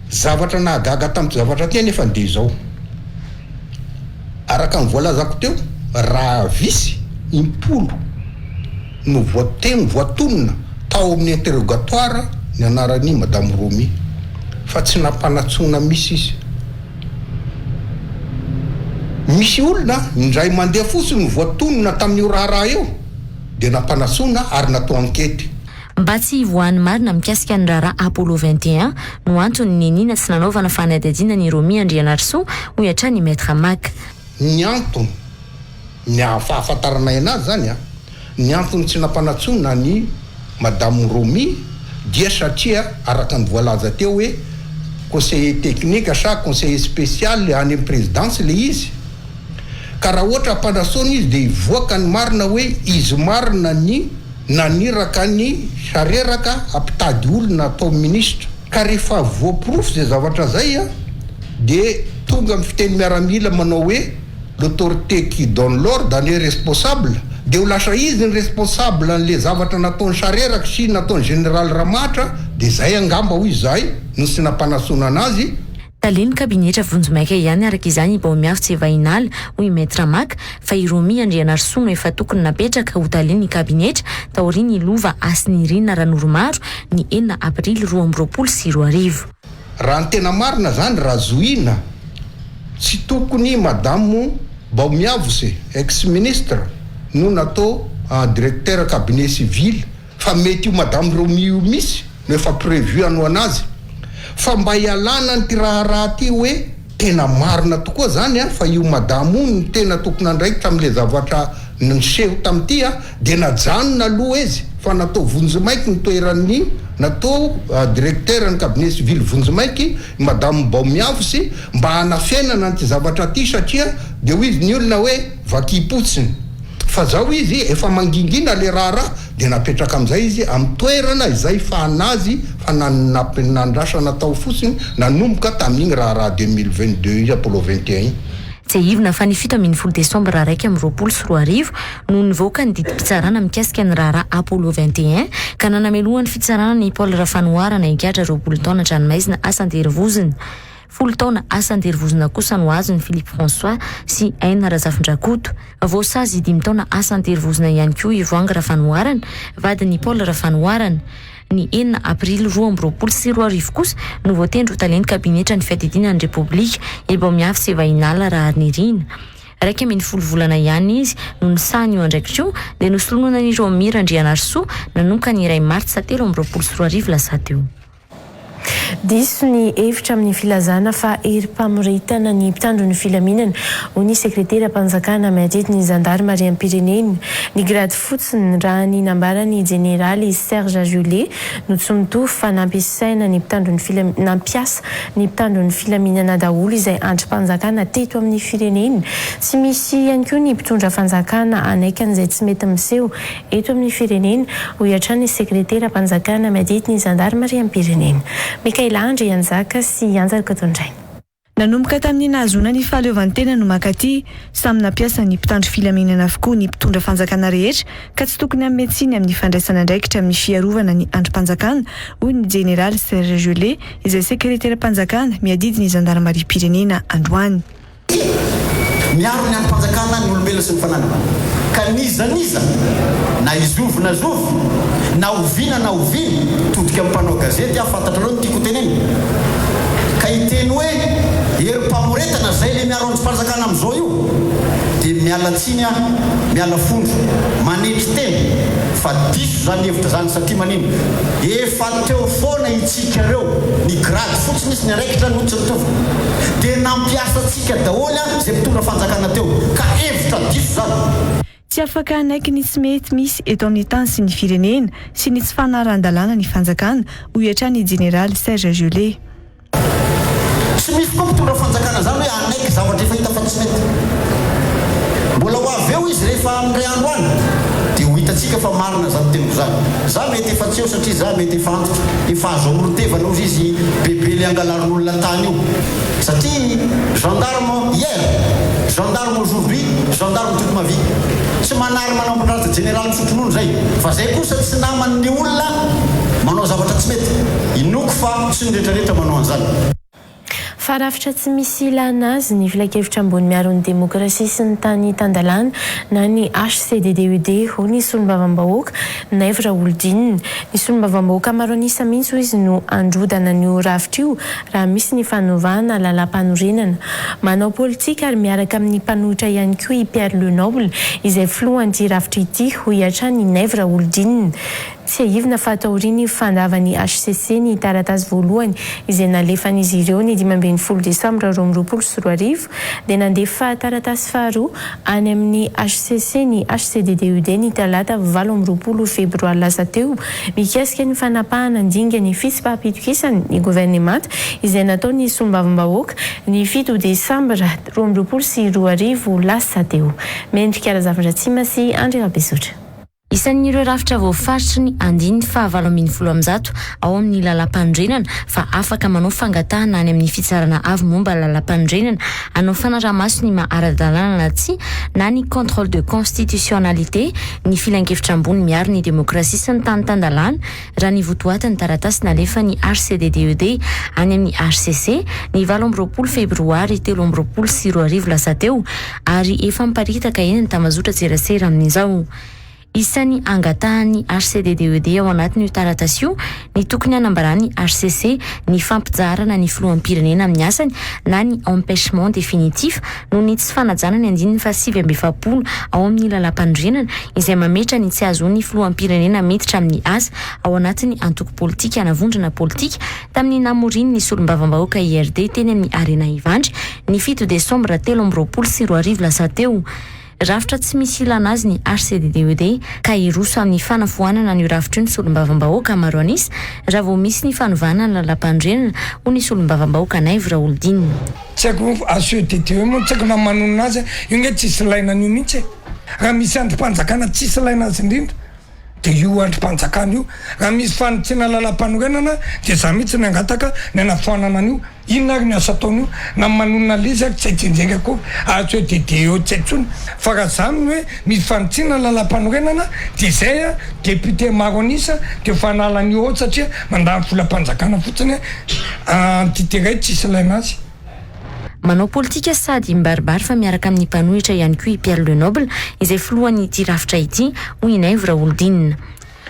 Zavatra nahagaga tamin'ity zavatra ity anefa dia izao, araka ny voalazako teo, raha visy impolo no voateny, voatonona tao amin'ny interrogatoire ny anaran'i Madame Romy, fa tsy nampanantsoina mihitsy izy. Misy olona indray mandeha fotsiny no voatonona tamin'io raharaha io dia nampanantsoina ary natao ankety. Mba tsy hivoahan'ny marina mikasika ny raharaha Apollo 21 no antony niniana tsy nanaovana fanadihadiana an'i Romy Andrianarisoa, hoy hatrany i Maître Maka. Ny antony, ny fahafantaranay anazy zany an, ny antony tsy nampanantsoina an'i Madame Romy dia satria araka ny voalaza teo hoe conseiller technique sa conseiller spécial any amin'ny présidence le izy, ka raha ohatra ampanantsoina izy dia hivoaka ny marina hoe izy marina ny Naniraka an'i Sareraka hampitady olona atao minisitra. Ka rehefa voaporofo izay zavatra izay dia tonga amin'ny fiteny miaramila manao hoe l'autorité qui donne l'ordre en est responsable, dia ho lasa izy ny responsable an'ilay zavatra nataon'i Sareraka sy nataon'i Général Ramahatra, dia izay angamba hoy izahay no tsy nampanantsoina an'azy. Talen'ny kabinetra vonjimaika ihany araka izany i Baomiavotse Vahinala, hoy i Maître Maka, fa i Romy Andrianarisoa no efa tokony napetraka ho talen'ny kabinetra taorian'ny lova Hasinirina Ranoromaro ny enina aprily 2022. Raha ny tena marina zany raha zohina tsy tokony madame Baomiavotse ex ministre no natao directeur cabinet civil Fa mety io madame Romy io misy no efa prévu hanohana azy. Fa mba hialana an'ity raharaha ty hoe tena marina tokoa zany an, fa io madame io no tena tompon'andraikitra amin'le zavatra niseho tamin'ity an, dia najanona aloha izy fa natao vonjimaiky ny toeran'ny natao directeur ny cabinet civil vonjimaiky i madame Baomiavosy mba hanafenana an'ity zavatra ty satria dia hoy izy ny olona hoe vakim-potsiny. Fa zao izy efa mangingina le raharaha de napetraka amizay izy am toerana izay fa anazy fa nandrasana tao fotsiny nanomboka tamin'igny raharaha 2022 iny Apollo 21 iny. Tsiahivina fa ny 17 desambra 2021 no nivoaka ny didim-pitsarana mikasika ny raharaha Apollo 21 ka nanamelohan'ny fitsarana an'i Paul Rafanoharana higadra 20 taona an-tranomaizina asa an-terivozona. Folo taona asa an-terivozona kosa no azon'i Philippe François sy Aina Razafindrakoto. Voasazy dimy taona asa an-terivozona ihany koa i Voahangy Rafanoharana, vadin'i Paul Rafanoharana. Ny enina aprily 2022 kosa no voatendry ho talen'ny kabinetran'ny fiadidiana ny Repoblika, i Baomiavy Sevahinala Raharinirina. 11 volana ihany izy no nisahana io andraikitra io dia nosoloina an'i Romy Randrianarisoa nanomboka ny iray martsa 2023 lasa teo. Diso ny hevitra amin'ny filazana fa herim-pamoretana ny mpitandro ny filaminana, hoy ny sekreteram-panjakana miadidy ny zandarimariam-pirenena. Ny grady fotsiny, raha ny nambaran'ny jeneraly Serge Giolet, no tsy mitovy fa nampiasaina ny mpitandro ny filam nampiasa ny mpitandro ny filaminana daholo izay andrim-panjakana teto amin'ny firenena. Tsy misy ihany koa ny mpitondra fanjakana hanaiky an'izay tsy mety miseho eto amin'ny firenena, hoy hatrany ny sekreteram-panjakana miadidy ny zandarimariam-pirenena, Mickaela Andrianjaka sy Anja Rakotondraina. Nanomboka tamin'ny nahazoana ny fahaleovantena no mankaty, samy nampiasa ny mpitandro filaminana avokoa ny mpitondra fanjakana rehetra ka tsy tokony hanome tsiny amin'ny fandraisana andraikitra amin'ny fiarovana ny andrim-panjakana, hoy ny jeneraly Serge Gellé, izay sekreteram-panjakana miadidy ny zandarimariam-pirenena androany. Miaro ny andrim-panjakana ny olombelona sy ny fananany. Ka n'iza n'iza, na i zovy na zovy, na oviana na oviana, todika amin'ny mpanao gazety aho, fantatrareo ny tiako hotenenina, ka hiteny hoe herim-pamoretana izay le miaro andrim-panjakana amin'izao io, dia miala tsiny aho, miala fondro, manetry tena, fa diso izany hevitra izany, satria manino? Efa teo foana itsika. Tsikareo, ny grade fotsiny sy ny andraikitra no tsy mitovy. Dia nampiasa antsika daholo an izay mpitondra fanjakana teo. Ka hevitra diso zany. Tsy afaka hanaiky ny tsy mety misy eto amin'ny tany sy ny firenena sy ny tsy fanarahan-dalàna ny fanjakana, hoy hatrany ny jeneraly Serge Gellé. Tsy misy koa mpitondra fanjakana zany hoe hanaiky zavatra efa hita fa tsy mety. Mbola ho avy eo izy rehefa amin'indray andro any dia ho hitantsika fa marina zany teniko zany. Za mety efa tsy eo satria za mety efa antitra, efa azo amoron-tevana ozy izy bebe le angalarin'olona tany io. Satria gendarme hier, gendarme aujourd'hui, gendarme toute ma vie. Tsy manary manambon-dratsy jeneraly misotro ronono zay. Fa zay kosa tsy naman'ny olona manao zavatra tsy mety. Inoako fa tsy ny retraretra manao an'izany. Fa rafitra tsy misy ilana azy ny Filankevitra ambony miaro ny demokrasia sy ny tany tan-dalàna na ny HCDDUD, hoy ny solombavambahoaka, Naivo Raholidinina. Ny solombavambahoaka maro an'isa mihitsy, hoy izy, no handrodana an'io rafitra io raha misy ny fanovana lalàmpanorenana. Manao politika ary miaraka amin'ny mpanohitra ihany koa i Pierre Lenoble, izay filohan'ity rafitra ity, hoy hatrany i Naivo Raholidinina. Tsiahivina fa taorian'ny fandavan'ny hcc ny taratasy voalohany izay nalefan'izy ireo ny 15 desambra 2022 dia nandefa taratasy faharoa any amin'ny hcc ny HCDDUD ny talata 28 febroary lasa teo mikasika ny fanapahana dingan'ny fitsipaham-pitokisany ny governemanta izay nataon'ny solombavambahoaka ny 7 desambra 2022 lasa teo. Mendrika Razafindratsima sy Andry Rabesotra. Isan'ireo rafitra voafaritry ny andininy faha 118 ao amin'ny Lalàmpanorenana fa afaka manao fangatahana any amin'ny Fitsarana Avo momba ny Lalàmpanorenana hanao fanaraha-maso ny maha ara-dalàna na tsia na ny contrôle de constitutionnalité ny Filankevitra ambony miaro ny demokrasia sy ny tany tan-dalàna raha ny votoatin'ny taratasy nalefan'ny HCDDED any amin'ny hcc ny 28 febroary 2023 lasa teo ary efa miparitaka eny amin'ny tambazotran-tserasera amin'izao. Isan'ny angatahan'ny HCDDED ao anatin'io taratasy io ny tokony hanambaran'ny hcc ny fampijaharana ny filoham-pirenena amin'ny asany na ny empêchement définitif noho ny tsy fanajana ny andininy faha 49 ao amin'ny lalàmpanorenana izay mametra ny tsy hahazoan'ny filoham-pirenena miditra amin'ny asa ao anatin'ny antoko politika na vondrona politika tamin'ny namoriany ny solombavambahoaka IRD teny amin'ny Arena Ivandry ny 7 desambra 2023 lasa teo. Rafitra tsy misy ilana azy ny HCDDED ka hiroso amin'ny fanafoanana an'io rafitra io ny solombavambahoaka maro an'isa raha vao misy ny fanovana ny lalàmpanorenana, hoy ny solombavambahoaka Naivo Raholidinina. Tsy haiko HEDDE moa tsy haiko na manonona azy, io nge tsisy ilaina an'io mihitsy e! Raha misy andrim-panjakana tsisy ilaina azy indrindra de io andrim-panjakana io, raha misy fanitsiana lalam-panorenana de za mihitsy nangataka ny hanafoanana an'io, inona ary ny asa ataon'io, na ny manonona le izy ary tsy hay tsinjery akory, ary tsy hoe DDE tsy hay tsony, fa raha zany ny hoe misy fanitsiana lalam-panorenana de zay a, député maro an'isa de efa hanala an'io ao satria mandany volam-panjakana fotsiny entité iray tsisy ilaina azy. Manao politika sady mibaribary fa miaraka amin'ny mpanohitra ihany koa i Pierre Lenoble izay filohan'ity rafitra ity, hoy i Naivo Raholidinina.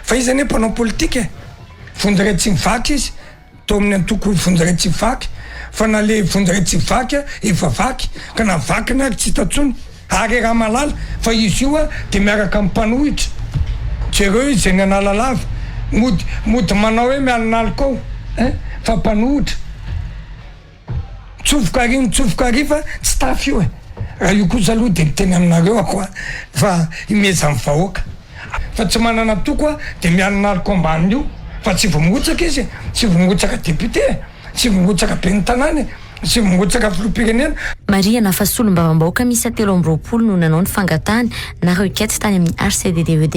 Fa izy anie mpanao politika e! Vonjy iray tsy mivaky izy, tao amin'ny antoko Vonjy iray tsy vaky, fa na le Vonjy iray tsy vaky efa vaky, ka na vakiny ary tsy hita intsony. Ary raha mahalala fa izy io dia miaraka amin'ny mpanohitra, jereo izy eny Analalava, mody mody manao hoe mialonaloka ao hein! fa mpanohitra. Mitsofoka ary mitsofoka ary fa tsy tafy io e! Raha io kosa aloha dia miteny aminareo aho a fa imezan'ny vahoaka fa tsy manana antoko aho dia mialonaloko ambanin'io fa tsy vao mirotsaka izy e! Tsy vao mirotsaka député e! Tsy vao mirotsaka ben'ny tanàna e! Tsy vao mirotsaka filoham-pirenena. Marihana fa solombavambahoaka miisa 23 no nanao ny fangatahana na requête tany amin'ny HCDDED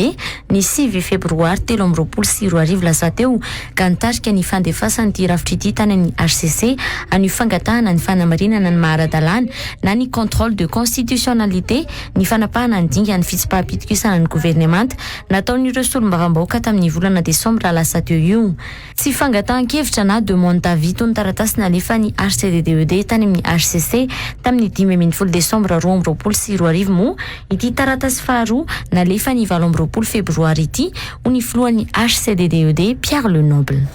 ny 9 febroary 2023 lasa teo ka nitarika ny fandefasan'ity rafitra ity tany amin'ny hcc an'io fangatahana ny fanamarinana ny maha ara-dalàna na ny contrôle de constitutionnalité ny fanapahana ny dingan'ny fitsipaham-pitokisana ny governemanta nataon'ireo solombavambahoaka tamin'ny volana desambra lasa teo io. Tsy fangatahan-kevitra na demande d'avis toy ny taratasy nalefan'ny HCDDED tany amin'ny hcc tamin'ny 15 desambra 2022 moa ity taratasy faharoa nalefa ny 28 febroary ity, hoy ny filohan'ny HCDDED, Pierre Lenoble.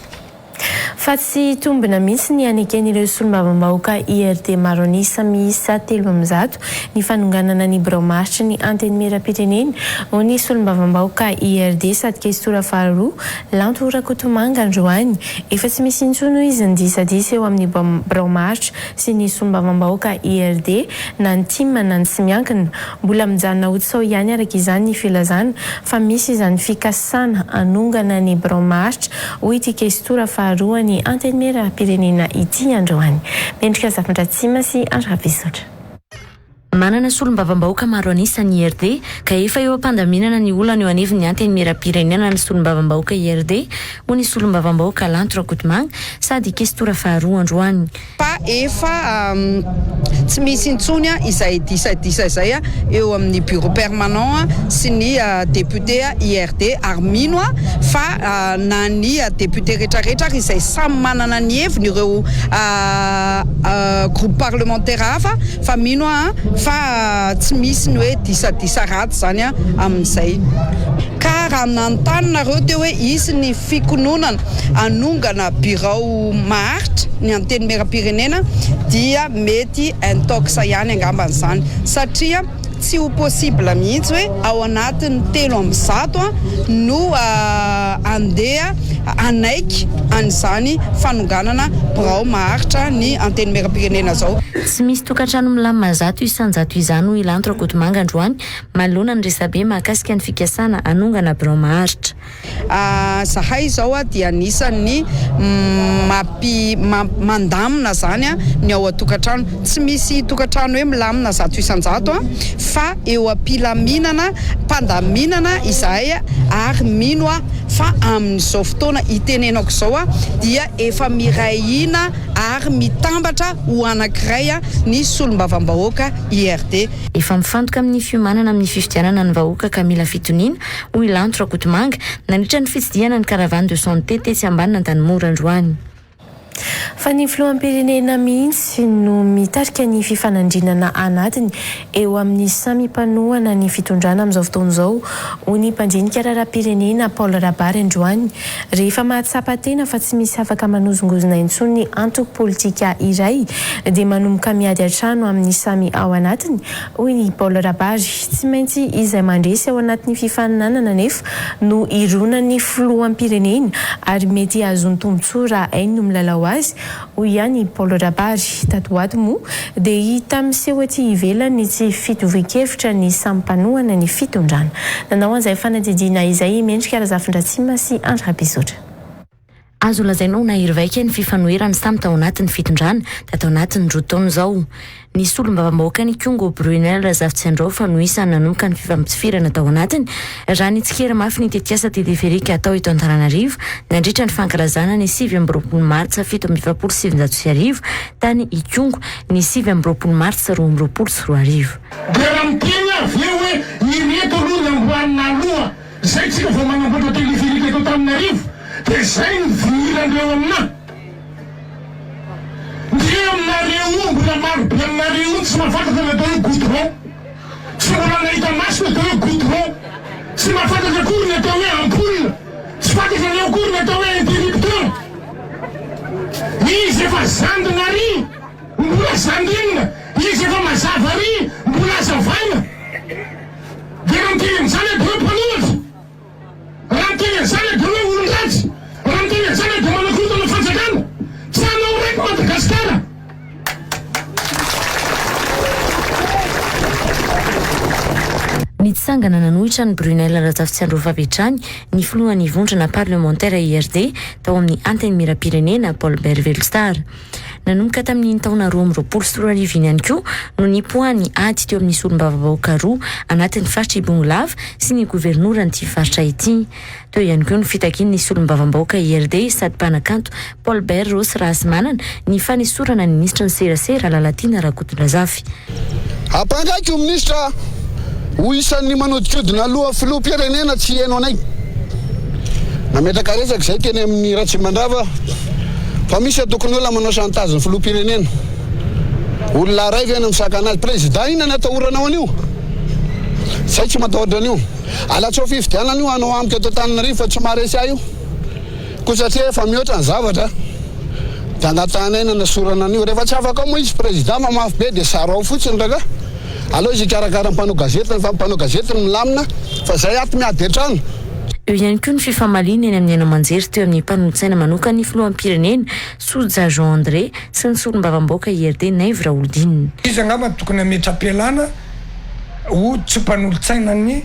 Fa tsy hitombina mihitsy ny haneken'ireo solombavambahoaka IRD maro an'isa miisa 103 ny fanonganana ny birao maharitry ny Antenimierampirenena, hoy ny solombavambahoaka IRD sady kestora faharoa, Lanto Rakotomanga androany. Efa tsy misy intsony hoy izy ny disadisa eo amin'ny birao maharitra sy ny solombavambahoaka IRD na ny tim na ny tsy miankina. Mbola mijanona ho tsaho ihany araka izany ny filazana fa misy izany fikasana hanongana ny birao maharitra, hoy ity kestora faharoan'ny Antenimierampirenena ity androany. Mendrika Zafindratsima sy Andry Rabesotra. Manana solombavambahoaka maro an'isa ny IRD ka efa eo am-pandaminana ny olana eo anivon'ny Antenimierampirenena ny solombavambahoaka IRD, hoy ny solombavambahoaka Lanto Rakotomanga sady kestora faharoa androany. Fa efa tsy misy intsony izay disadisa izay eo amin'ny bureau permanent sy ny député IRD ary mino aho fa na ny député retraretra ary izay samy manana ny heviny ireo groupe parlementaire hafa fa mino aho fa tsy misy ny hoe disadisa ratsy izany amin'izay. Ka raha nanontany nareo teo hoe hisy ny fikononana hanongana birao maharitra ny Antenimierampirenena dia mety intox ihany angambany izany satria tsy ho possible mihitsy hoe ao anatin'ny 103 no handeha hanaiky an'izany fanonganana birao maharitra ny Antenimierampirenena izao. Tsy misy tokantrano milamina 100% izany hoy i Lanto Rakotomanga androany manoloana ny resabe mahakasika ny fikasana hanongana birao maharitra. Zahay izao dia anisan'ny mampi mandamina zany ny ao an-tokantrano. Tsy misy tokantrano hoe milamina 100% fa eo am-pilaminana, am-pandaminana izahay ary mino aho fa amin'izao fotoana itenenako izao dia efa miray hina ary mitambatra ho anankiray ny solombavambahoaka IRD. Efa mifantoka amin'ny fiomanana amin'ny fifidianana ny vahoaka ka mila fitoniana, hoy i Lanto Rakotomanga, nandritra ny fitsidihana ny Caravane de santé tetsy Ambanin'Antanimora androany. Fa ny filoham-pirenena mihitsy no mitarika ny fifanandrinana anatiny eo amin'ny samy mpanohana ny fitondrana amin'izao fotoana izao, hoy ny mpandinika raharaham-pirenena Paul Rabary androany, rehefa mahatsapa tena fa tsy misy afaka manozongozona intsony ny antoko politika iray dia manomboka miady an-trano amin'ny samy ao anatiny, hoy i Paul Rabary. Tsy maintsy izay mandresy ao anatin'ny fifaninanana anefa no hironan'ny filoham-pirenena ary mety hahazoany tombontsoa raha hainy no milalao azy, hoy ihany i Paul Rabary. Tato ho ato moa dia hita miseho ety ivelany ny tsy fitovian-kevitra ny samy mpanohana ny fitondrana. Nanao an'izay fanadihadiana izay i Mendrika Razafindratsima sy Andry Rabezotra. Azo lazaina ho nahery vaika ny fifanoheran'ny samy tao anatin'ny fitondrana tato anatin'ny roa taona izao. Ny solombavambahoakan'Ikongo Brunelle Razafitsiandraofa no isan'ny nanomboka ny fifampitifirana tao anatiny raha nitsikera mafy ny tetikasa teleferika atao eto Antananarivo nandritra ny fankalazana ny 29 martsa 1947 tany Ikongo ny 29 martsa 2022. Dia raha miteny aho avy eo hoe ireto aloha ny amboarina aloha Zay tsika vao manamboatra téléphérique eto Antananarivo dia zay ny vihiran-dreo aminà. Ndre aminareo io mbola maro be aminareo io tsy mahafantatra ny atao hoe goudron. Tsy mbola nahita maso ny atao hoe goudron. Tsy mahafantatra akory ny atao hoe ampoule. Tsy fantatrareo akory ny atao hoe interrupteur. Izy efa zandrina ary mbola zandrinina. Izy efa mazava ary mbola azavaina. Dia raha miteny an'izany aho dia hoe mpanohitra, raha miteny an'izany aho dia hoe olon-dratsy, raha miteny an'izany aho dia manakorontana fanjakana. Nitsangana nanohitra an'i Brunelle Razafitsiandraofa avy hatrany ny filohan'ny vondrona parlemantera IRD tao amin'ny Antenimierampirenena, Paul Bert Velostar. Nanomboka tamin'iny taona 2022 iny ihany koa no nipoahan'ny ady teo amin'ny solombavambahoaka roa anatin'ny faritr'i Bongolava sy ny governoran'ity faritra ity. Teo ihany koa ny fitakian'ny solombavambahoaka IRD sady mpanakanto Paul Bert Rossy Rahasimanana ny fanesorana ny minisitry ny serasera Lalatiana Rakotondrazafy. Ampangaiko io minisitra ho isan'ny manodikodina loha filoham-pirenena tsy hihaino anay. Nametraka resaka izay teny amin'ny Ratsimandrava fa misy antokon'olona manao chantage ny filoham-pirenena. Olona iray ve no misakana azy? Président inona no atahoranao an'io? Zay tsy matahotra an'io. Alatsao fifidianana io hanao amiko eto Antananarivo fa tsy maharesy ahy io. Koa satria efa mihoatra ny zavatra dia angatahanay nanasorana an'io. Rehefa tsy afaka ao moa izy président fa mafy be dia sarao fotsiny rangah. Aleo izy hikarakara ny mpanao gazetiny fa ny mpanao gazety no milamina fa zay ato miady an-trano. Eo ihany koa ny fifamaliana eny amin'ny haino aman-jery teo amin'ny mpanolotsaina manokan'ny filoham-pirenena, Soja Jean André, sy ny solombavambahoaka IRD Naivo Raholdina. Izy angamba no tokony hametra-pialana ho tsy mpanolotsainan'ny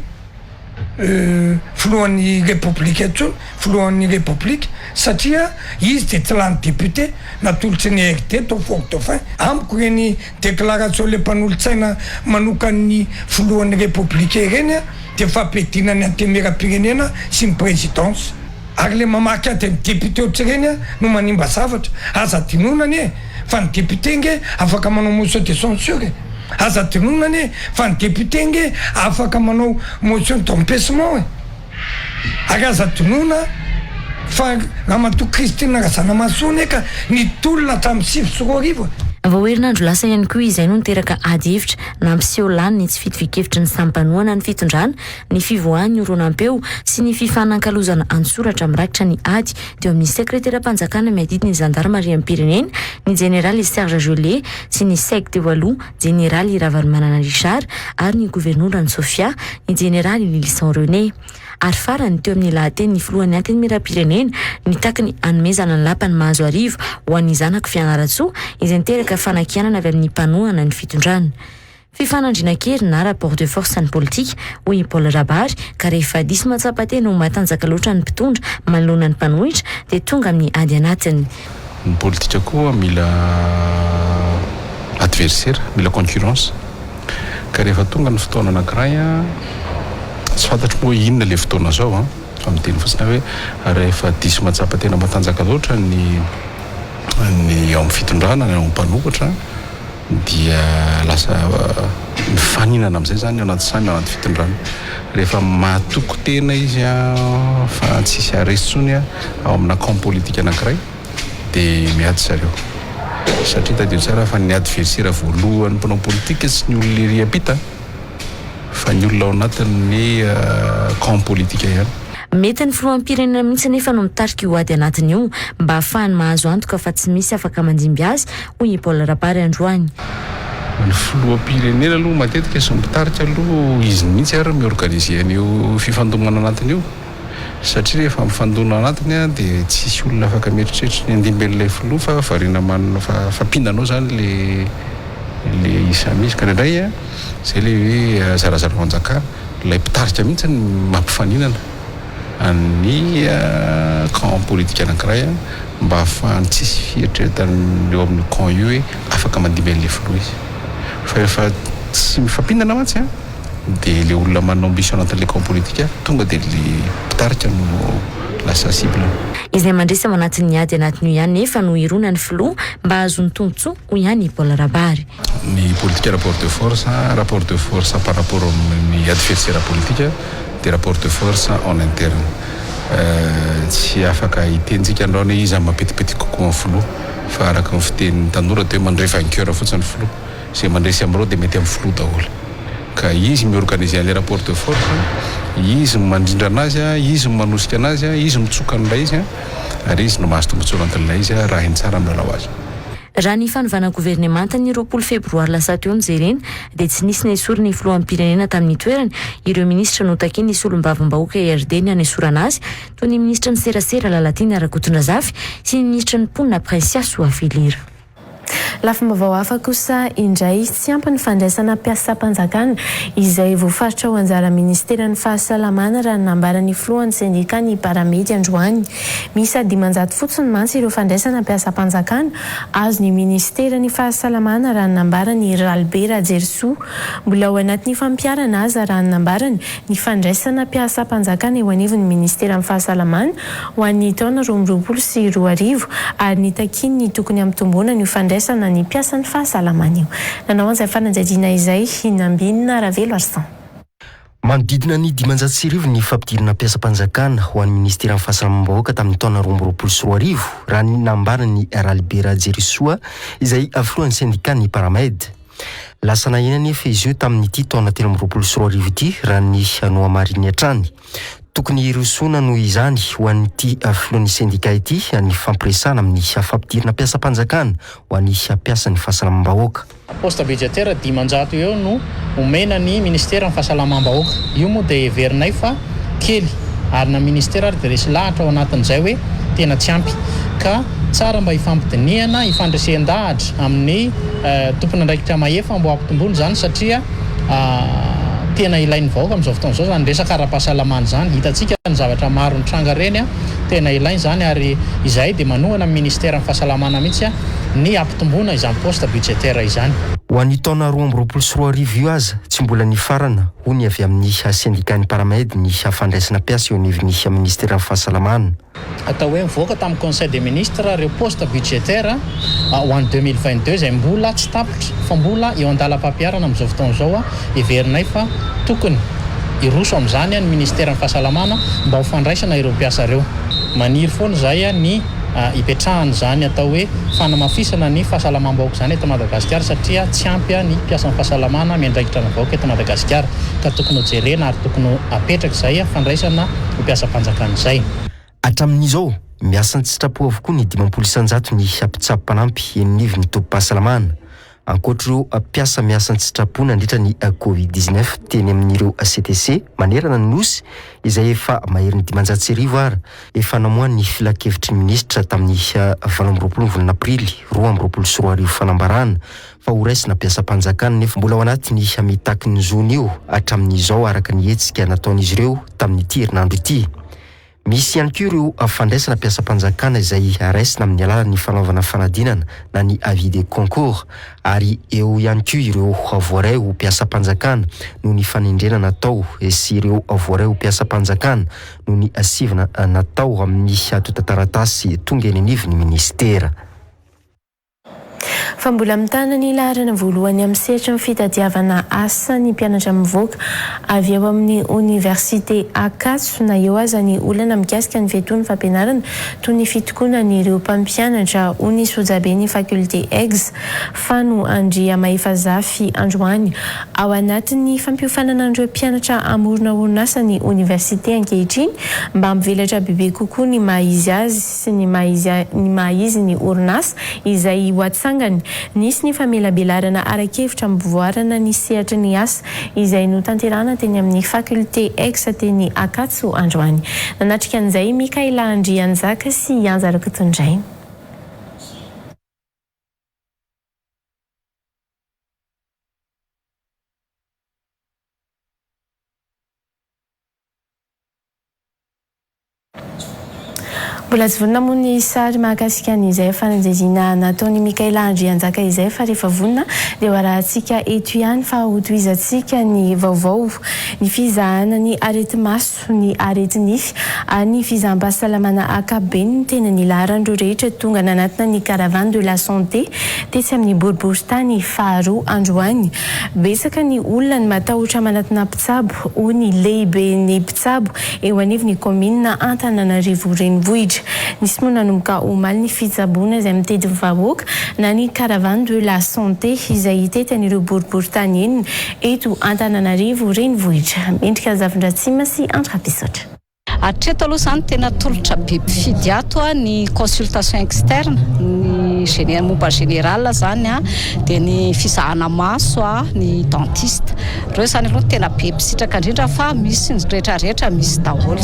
filohan'ny Repoblika intsony, filohan'ny Repoblika, satria izy dia tsy lany député natolotry ny ARD tao Fort Dauphin. Amiko ireny déclaration le mpanolotsaina manokan'ny filohan'ny Repoblika ireny dia fampiadiana ny antenimierampirenena sy ny présidence. Ary le mamaky ady amin'ny député ohatr'ireny no manimba zavatra. Aza adinoina anie fa ny député nge afaka manao motion de censure e! Aza adinoina anie fa ny député nge afaka manao motion d'empêchement e! Ary aza adinoina fa Ramatoa Christine Razanamahasoa anie ka nitolona hatramin'ny 2009 e! Vao herinandro lasa ihany koa izay no niteraka ady hevitra nampiseho lany ny tsy fitovian-kevitry ny samy mpanohana ny fitondrana ny fivoahan'ny horonam-peo sy ny fifanankalozana an-tsoratra mirakitra ny ady teo amin'ny sekreteram-panjakana miadidy ny zandarimariam-pirenena, ny jeneraly Serge Gellé sy ny Seg teo aloha, jeneraly Ravalomanana Richard ary ny governoran'i Sofia, ny jeneraly Lylison René. Ary farany, teo amin'ny lahatenin'ny filohan'ny Antenimierampirenena, nitaky ny hanomezana ny lapan'i Mahazoarivo ho an'ny zanako Fianarantsoa, izay niteraka fanakianana avy amin'ny mpanohana ny fitondrana. Fifanandrinan-kery na rapport de force ny politika, hoy i Paul Rabary, ka rehefa diso mahatsapa tena ho matanjaka loatra ny mpitondra manoloana ny mpanohitra dia tonga amin'ny ady anatiny. Ny politika koa mila adversaire, mila concurrence. Ka rehefa tonga ny fotoana anankiray, tsy fantatro moa hoe inona ilay fotoana izao an, fa miteny fotsiny aho hoe rehefa diso mahatsapa tena matanjaka loatra ny ny ao amin'ny fitondrana, ny ao amin'ny mpanohitra, dia lasa mifaninana amin'izay izany ao anaty samy ao anaty fitondrana. Rehefa mahatoky tena izy fa tsisy haharesy intsony ao amina camp politique anankiray dia miady zareo. Satria tadidio tsara fa ny adversaire voalohan'ny mpanao politika tsy ny olona ery ampita. fa ny olona ao anatin'ny camp politika ihany. Mety ny filoham-pirenena mihitsy anefa no mitarika io ady anatiny io mba hahafahany mahazo antoka fa tsy misy afaka mandimby azy, hoy i Paul Rabary androany. Ny filoham-pirenena aloha matetika sy ny mpitarika aloha izy mihitsy ary mi-organiser an'io fifandomana anatiny io satria rehefa mifandona anatiny dia tsisy olona afaka mieritreritra ny handimby an'ilay filoha fa variana manana fampinana ao izany ilay ilay isa misy ka indraindray Zay le hoe zarazara fanjakana, ilay mpitarika mihitsy no mampifaninana ny camp politique anankiray mba ahafahany tsisy fieritreretana eo amin'io camp io hoe afaka mandimby an'ilay filoha izy. Fa rehefa tsy mifampinana mantsy an, dia ilay olona manana ambition anatin'ilay camp politique tonga dia ilay mpitarika no lasa cible. Izay mandresy ao anatin'ny ady anatin'io ihany nefa no hironan'ny filoha mba hahazoany tombontsoa, hoy ihany i Paul Rabary. Ny politika rapport de force, rapport de force par rapport amin'ny adversaire politika dia rapport de force en interne. Tsy afaka hiteny tsika androany hoe iza no mampetipety kokoa ny filoha fa araka ny fitenin'ny tanora dia hoe mandray vainqueur fotsiny ny filoha. Izay mandresy amin'ireo dia mety amin'ny filoha daholo. Ka izy mi-organiser an'ilay rapport de force, izy no mandrindra an'azy, izy no manosika an'azy, izy mitsoka an'ilay izy ary izy no mahazo tombotsoa anatin'ilay izy raha hainy tsara ny milalao azy. Raha ny fanovana governemanta ny 20 febroary lasa teo no jerena dia tsy nisy nesorin'ny filoham-pirenena tamin'ny toerany ireo minisitra notakian'ny solombavambahoaka IRD ny hanesorana azy toy ny minisitry ny serasera Lalatiana Rakotondrazafy sy ny minisitry ny mponina Princia Soafelera. Lafim-baovao hafa kosa indray, tsy ampy ny fandraisana mpiasam-panjakana izay voafaritra ho anjara ministeran'ny fahasalamana raha ny nambaran'ny filohan'ny sendikan'ny Paramedy androany. Miisa 500 fotsiny mantsy ireo fandraisana mpiasam-panjakana azon'ny ministeran'ny fahasalamana raha ny nambaran'i Ralibe Rajerisoa. Mbola ao anatin'ny fampiharana aza raha ny nambarany ny fandraisana mpiasam-panjakana eo anivon'ny ministeran'ny fahasalamana ho an'ny taona 2022 ary nitakiany ny tokony hampitomboana an'io fandraisana ny mpiasan'ny fahasalamana io. Nanao an'izay fanadihadiana izay i Nambinina Raveloarison. Manodidina ny 1500 ny fampidirana mpiasam-panjakana ho an'ny minisiteran'ny Fahasalamam-bahoaka tamin'ny taona 2022, raha ny nambaran'i Ralibe Rajerisoa, izay filohan'ny sendikan'ny Paramed. Lasa nahena anefa izy io tamin'ity taona 2023 ity, raha ny nohamarininy hatrany. Tokony hirosoana noho izany ho an'ity filohan'ny sendika ity ny fampiresahana amin'ny fampidirana mpiasam-panjakana ho an'ny mpiasan'ny fahasalamam-bahoaka. Poste budgétaire 500 eo no omena ny ministeran'ny fahasalamam-bahoaka. Io moa dia heverinay fa kely ary na ministera ary dia resy lahatra ao anatin'izay hoe tena tsy ampy. Ka tsara mba hifampidinihana, hifandresen-dahatra amin'ny tompon'andraikitra mahefa mba ho ampitomboina izany satria tena ilain'ny vahoaka amin'izao fotoana izao izany resaka ara-pahasalamana izany. Hitantsika ny zavatra maro nitranga ireny, tena ilaina izany ary izahay dia manohana ny ministeran'ny fahasalamana mihitsy ny hampitomboana izany poste budgétaire izany. Ho an'io taona 2022 io aza, tsy mbola nifarana, hoy ny avy amin'ny sendikan'ny Paramed ny fandraisana mpiasa eo anivon'ny ministeran'ny fahasalamana. Atao hoe nivoaka tamin'ny Conseil des ministres ireo postes budgétaires ho an'ny 2022 izay mbola tsy tapitra fa mbola eo an-dalam-pampiharana amin'izao fotoana izao. Heverinay fa tokony hiroso amin'izany ny ministeran'ny fahasalamana mba ho fandraisana ireo mpiasa ireo. Maniry foana izahay ny hipetrahan'izany atao hoe fanamafisana ny fahasalamam-bahoaka izany eto Madagasikara satria tsy ampy ny mpiasan'ny fahasalamana miandraikitra ny vahoaka eto Madagasikara ka tokony hojerena ary tokony ho apetraka izay fandraisana ho mpiasam-panjakana izay. Hatramin'izao, miasa an-tsitrapo avokoa ny 50 isan-jato ny mpitsabo mpanampy eny anivon'ny tobim-pahasalamana. Ankoatr'ireo mpiasa miasa an-tsitrapo nandritra ny Covid 19 teny amin'ireo CTC manerana ny Nosy izay efa maherin'ny 1500 ara, efa namoahan'ny Filankevitry ny Minisitra tamin'ny 28 ny volana aprily 2022 fanambarana fa ho raisina mpiasam-panjakana nefa mbola ao anatin'ny mitaky ny zony io hatramin'izao araka ny hetsika nataon'izy ireo tamin'ity herinandro ity. Misy ihany koa ireo fandraisana mpiasam-panjakana izay raisina amin'ny alalan'ny fanaovana fanadinana na ny avis de concours ary eo ihany koa ireo voaray ho mpiasam-panjakana noho ny fanendrena natao sy ireo voaray ho mpiasam-panjakana noho ny sivana natao amin'ny antontan-taratasy tonga eny anivon'ny minisitera. Fa mbola mitana ny laharana voalohany amin'ny sehatry ny fitadiavana asa ny mpianatra mivoaka avy ao amin'ny oniversite Ankatso na eo aza ny olana mikasika ny fiatoan'ny fampianarana toy ny fitokonan'ireo mpampianatra hoy ny sojaben'ny faculté Egs Fano Andriamahefazafy androany ao anatin'ny fampiofanana an'ireo mpianatra hamorona orinasa ny oniversite ankehitriny mba hampivelatra bebe kokoa ny maha izy azy sy ny maha izy ny maha izy ny orinasa izay ho atsangany. Nisy ny famelabelarana ara-kevitra ampivoarana ny sehatry ny asa izay notanterahana teny amin'ny Faculté Ex teny Ankatso androany. Nanatrika an'izay i Mickaela Andrianjaka sy i Anja Rakotondraina. Mbola tsy vonona moa ny sary mahakasika an'izay fanadihadiana nataon'i Mickaela Andrianjaka izay fa rehefa vonona dia ho arahantsika eto ihany fa hotohizantsika ny vaovao, ny fizahana ny areti-maso, ny areti-nify ary ny fizaham-pahasalamana ankapobeny no tena nilaharan'ireo rehetra tonga nanatona ny Caravane de la Santé tetsy amin'ny boriborintany faharoa androany. Betsaka ny olona ny matahotra manatona mpitsabo hoy ny lehiben'ny mpitsabo eo anivon'ny kaominina Antananarivo Renivohitra. Nisy moa nanomboka omaly ny fitsaboana izay mitety vahoaka na ny Caravane de la santé izay hitety an'ireo boriborintany enina eto Antananarivo Renivohitra. Mendrika Zafindratsima sy Andry Rabesaotra. Hatreto aloha izany tena tolotra be mpifidy ato ny consultation externe, ny géné- momba général izany dia ny fizahana maso, ny dentiste. Ireo izany aloha no tena be mpisitraka indrindra fa misy ny rehetra rehetra misy daholo.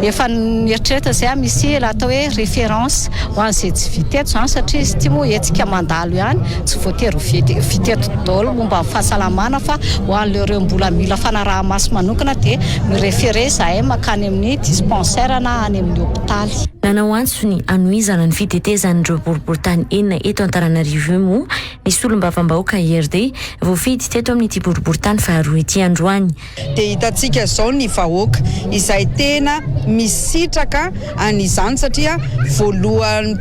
Efa nieritreritra izay aho misy raha atao hoe référence ho an'izay tsy vita eto izany satria izy ity moa hetsika mandalo ihany, tsy voatery ho vita eto daholo momba ny fahasalamana fa ho an'ireo mbola mila fanaraha-maso manokana dia mi-référer izahay mankany amin'ny dispensaire na any amin'ny hopitaly. Nanao antso ny hanohizana ny fitetezan'ireo boriborintany enina eto Antananarivo io moa ny solombavambahoaka IRD voafidy teto amin'ity boriborintany faharoa ity androany. Dia hitantsika izao ny vahoaka izay tena misitraka an'izany satria voalohany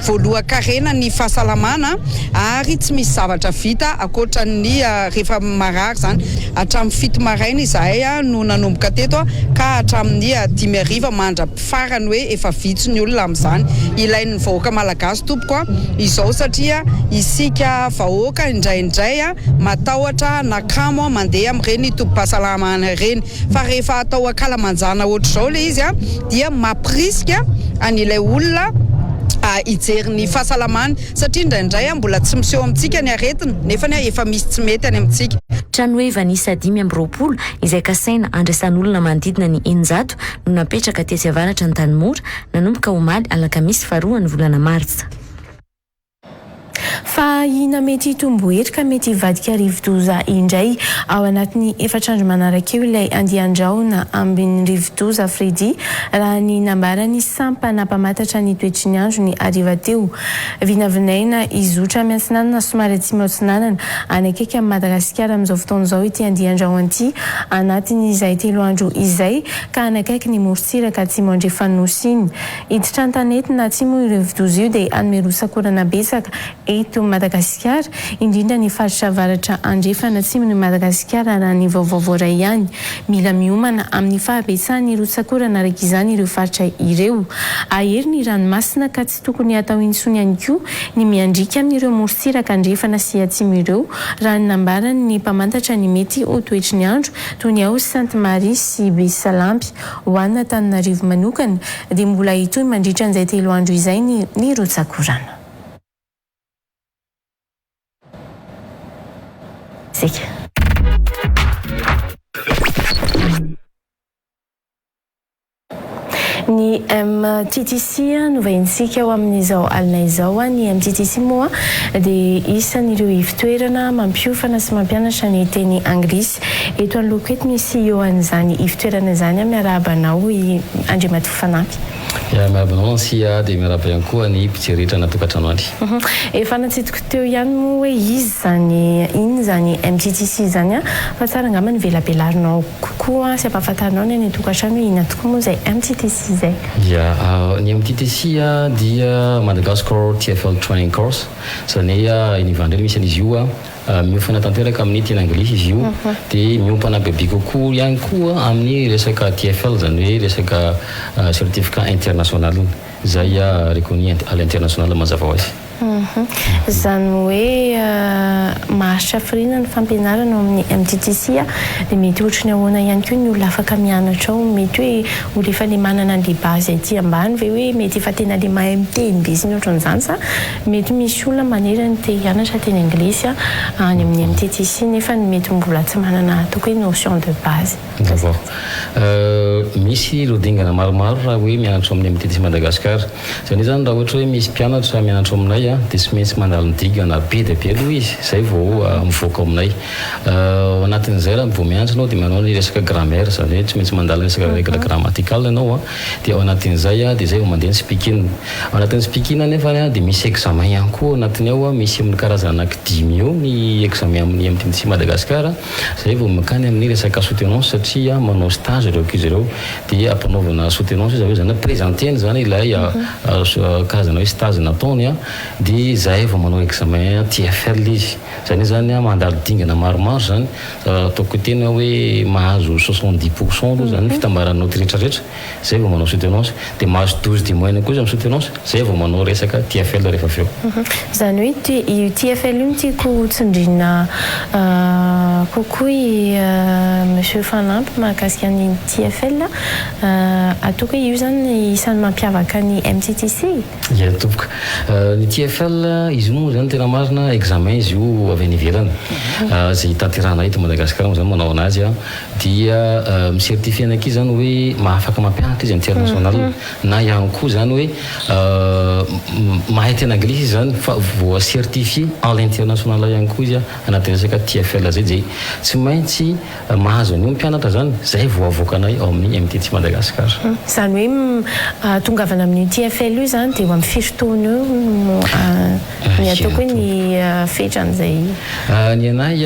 voalohan-karena ny fahasalamana ary tsy misy zavatra vita ankoatran'ny rehefa marary izany. Hatramin'ny fito maraina izahay no nanomboka teto ka hatramin'ny dimy hariva mandra-pifarany hoe efa vitsy ny olona amin'izany. Ilain'ny vahoaka malagasy tompoko izao satria isika vahoaka indraindray matahotra na kamo mandeha amin'ireny tobim-pahasalamana ireny fa rehefa atao ankalamanjana ohatr'izao ilay izy dia mampirisika an'ilay olona hijery ny fahasalamany satria indraindray mbola tsy miseho amintsika ny aretina nefa efa misy tsy mety any amintsika. Tranoheva niisa 25 izay kasaina handraisan'olona manodidina ny 600 no napetraka tetsy avaratra Antanimora nanomboka omaly alakamisy faharoan'ny volana martsa. Fa ahiana mety hitombo hery ka mety hivadika rivodoza indray ao anatin'ny efatra andro manaraka eo ilay andian-drahona ambin'ny rivodoza Freddy, raha ny nambaran'ny sampana mpamantatra ny toetry ny andro ny hariva teo. Vinavinaina hizotra miantsinanana somary atsimo atsinanana any akaiky amin'i Madagasikara amin'izao fotoana izao ity andian-drahona ity anatin'izay telo andro izay ka hanakaiky ny morontsiraka atsimo andrefan'ny Nosy iny. Hiditra an-tanety na atsimo io rivodoza io dia hanome rotsak'orana betsaka eto Madagasikara, indrindra ny faritra avaratra andrefana atsimon'i Madagasikara raha ny vaovao voaray ihany. Mila miomana amin'ny fahabetsahan'ny rotsak'orana araka izany ireo faritra ireo. Hahery ny ranomasina ka tsy tokony hatao intsony ihany koa ny miandriaka amin'ireo morontsiraka andrefana sy atsimo ireo raha ny nambaran'ny mpamantatra ny mety ho toetry ny andro toy ny ao Sainte Marie sy Besalampy. Ho an'Antananarivo manokana dia mbola hitohy mandritra an'izay telo andro izay ny ny rotsak'orana. Isika. Ny MTTC no vahintsika ao amin'izao alina izao. Ny MTTC moa dia isan'ireo ivotoerana mampiofana sy mampianatra ny teny anglisy. Eto anoloako eto ny CEO an'izany ivotoerana izany. Miarahaba anao i Andriamatoa Fanampy. Ya, miarahaba anao Nancy a, dia miarahaba ihany koa ny mpijery rehetra any an-tokantrano any. Efa natsidiko teo ihany moa hoe iza izany, inona izany MTTC izany fa tsara angamba ny velabelarinao kokoa sy ampahafantarinao ny any an-tokantrano hoe inona tokoa moa izay MTTC izay. Ya, ny MTTC dia Madagascar TFL Training Course, izany hoe eny Ivandry misy an'izy io. Miofana tanteraka amin'ny teny anglisy izy io, dia miompana bebe kokoa ihany koa amin'ny resaka TFL, izany hoe resaka certificat international, izay reconnu à l'international mazava ho azy. Izany hoe maharitra hafiriana ny fampianarana ao amin'ny MTTC dia mety ohatry ny ahoana ihany koa ny olona afaka mianatra ao, mety hoe olona efa le manana an'le base aty ambany ve hoe mety efa tena le mahay miteny be sy ny ohatran'izany sa Mety misy olona maniry ny te hianatra teny anglisy any amin'ny MTTC nefa mety mbola tsy manana ataoko hoe notion de base. D'accord. Misy ireo dingana maromaro raha hoe mianatra ao amin'ny MTTC Madagascar. Izany hoe izany raha ohatra hoe misy mpianatra mianatra ao aminay dia tsy maintsy mandalo ny dingana be dia be aloha izy izay vao mivoaka ao aminay. Ao anatin'izay raha vao mianatra ianao dia manao ny resaka grammaire, izany hoe tsy maintsy mandalo ny resaka règle grammaticale ianao dia ao anatin'izay dia izay vao mandeha ny speaking. Ao anatin'ny speaking anefa dia misy examen ihany koa ao anatiny ao, misy amin'ny karazana anaky dimy eo ny examen amin'ny MTMC Madagascar, izay vao mankany amin'ny resaka soutenance satria manao stage ireo ankizy ireo dia ampanaovina soutenance izy avy eo, izany hoe presenter-ny izany ilay karazana hoe stage nataony dia izay vao manao examen TFL izy. Izany hoe izany mandalo dingana maromaro izany, ataoko tena hoe mahazo 70 pour cent aloha izany ny fitambaran'ny naoty rehetra rehetra. Zay vao manao soutenance, dia mahazo 12 de moyenne koa izy amin'ny soutenance, zay vao manao resaka TFL rehefa avy eo. Izany hoe ity io TFL io no tiako ho tsindriana kokoa i Monsieur Fanampy. Fanampy mahakasika ny TFL. Ataoko hoe io izany isan'ny mampiavaka ny MTTC? Ia tompoko. Ny TFL, izy io moa izany tena marina examen izy io avy any ivelany. Izay tanterahana eto Madagasikara moa izany manao anazy dia mi-certifier ny ankizy izany hoe mahafaka mampianatra izy international na ihany koa izany hoe mahay teny anglisy izy izany fa voa-certifier à l'international ihany koa izy anatin'ny resaka TFL izay dia tsy maintsy Mahazo an'io ny mpianatra izany, izay vao avoakanay ao amin'ny MTT Madagascar. Izany hoe ahatongavana amin'io TFL io izany dia eo amin'ny firy taona eo no ny ataoko hoe ny fetran'izay. Ny anay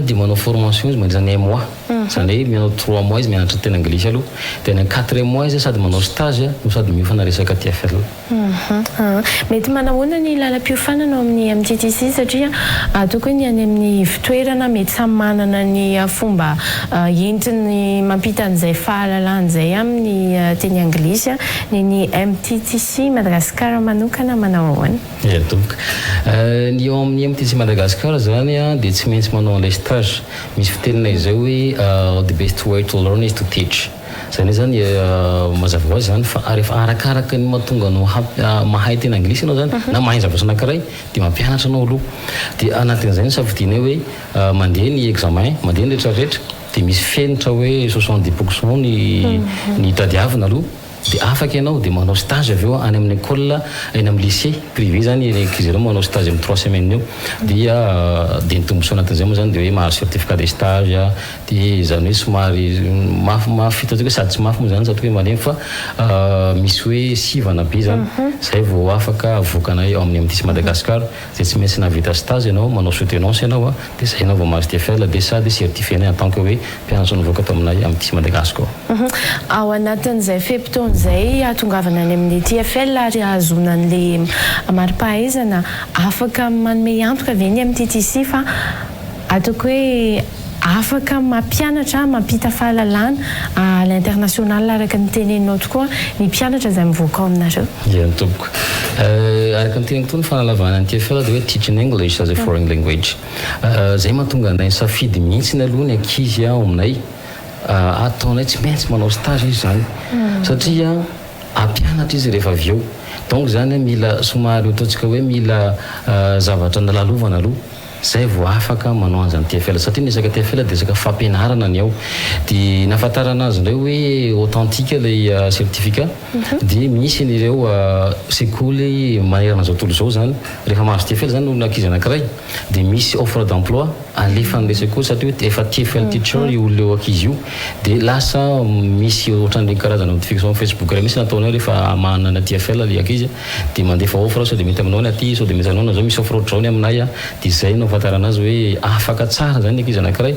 dia manao formation izy mandritra ny un mois, izany hoe manao trois mois izy mianatra teny anglisy aloha, dia any amin'ny quatrième mois izy sady manao stage no sady miofana resaka TFL. Mety manahoana ny lalam-piofanana ao amin'ny MTTC satria ataoko hoe ny any amin'ny ivon-toerana mety samy manana ny fomba entiny mampita an'izay fahalalana izay amin'ny teny anglisy. Ny an'ny MTTC Madagascar manokana manao ahoana? Ia tompoko. Ny eo amin'ny MTTC Madagascar izany dia tsy maintsy manao an'ilay stage. Misy fitenina izay hoe the best way to learn is to teach. Izany hoe izany mazava ho azy izany fa rehefa arakaraka ny mahatonga anao mahay teny anglisy ianao izany na mahay zavatra anankiray dia mampianatra anao aloha. Dia anatin'izay no safidianay hoe mandeha ny examen, mandeha ny rehetra rehetra dia misy fenitra hoe 70 pour cent ny ny tadiavina aloha dia afaka ianao dia manao stage avy eo any amin'ny école, any amin'ny lycée privé izany ny ankizy ireo manao stage amin'ny trois semaines eo dia dia ny tombontsoa anatin'izay moa izany dia hoe mahazo certificat de stage Dia izany hoe somary mafimafy hitantsika hoe sady tsy mafy moa izany sady hoe malemy fa misy hoe sivana be izany izay vao afaka avoakanay ao amin'ny MTC Madagascar izay tsy maintsy nahavita stage ianao, manao soutenance ianao dia izay ianao vao mahazo TFL dia sady certifier-nay en tant que hoe mpianatra nivoaka tao aminay MTC Madagascar. Ao anatin'izay fe-potoana izay hahatongavana any amin'ny TFL ary hahazoana an'ilay mari-pahaizana, afaka manome antoka ve ny MTTC fa Ataoko hoe afaka mampianatra, mampita fahalalana à l'international araka ny teneninao tokoa ny mpianatra izay mivoaka ao aminareo. Eny tompoko. Araka ny teniko teo ny fanalavana ny TFL dia hoe Teaching English as a Foreign Language. Izay mahatonga anay nisafidy mihitsiny aloha ny ankizy ao aminay ataonay tsy maintsy manao stage izy izany satria hampianatra izy rehefa avy eo. Donc izany mila somary ataontsika hoe mila zavatra nalalovana aloha. Zay vao afaka manao an'izany TFL satria ny resaka TFL dia resaka fampianarana ny ao. Dia nahafantarana azy indray hoe authentique ilay certificat dia misy an'ireo sekoly manerana izao tontolo izao izany rehefa mahazo TFL izany ny olona ankizy anankiray dia misy offre d'emploi alefan'ilay sekoly satria hoe efa TFL teacher io olona io ankizy io dia lasa misy ohatran'ireny karazana notification Facebook ireny mihitsy nataonay rehefa manana TFL ilay ankizy. Dia mandefa offre aho sao dia mety aminao ny aty, sao dia mety aminao na zao misy offre ohatr'izao ny aminay a, dia izay no ahafantarana azy hoe afaka tsara izany ny ankizy anankiray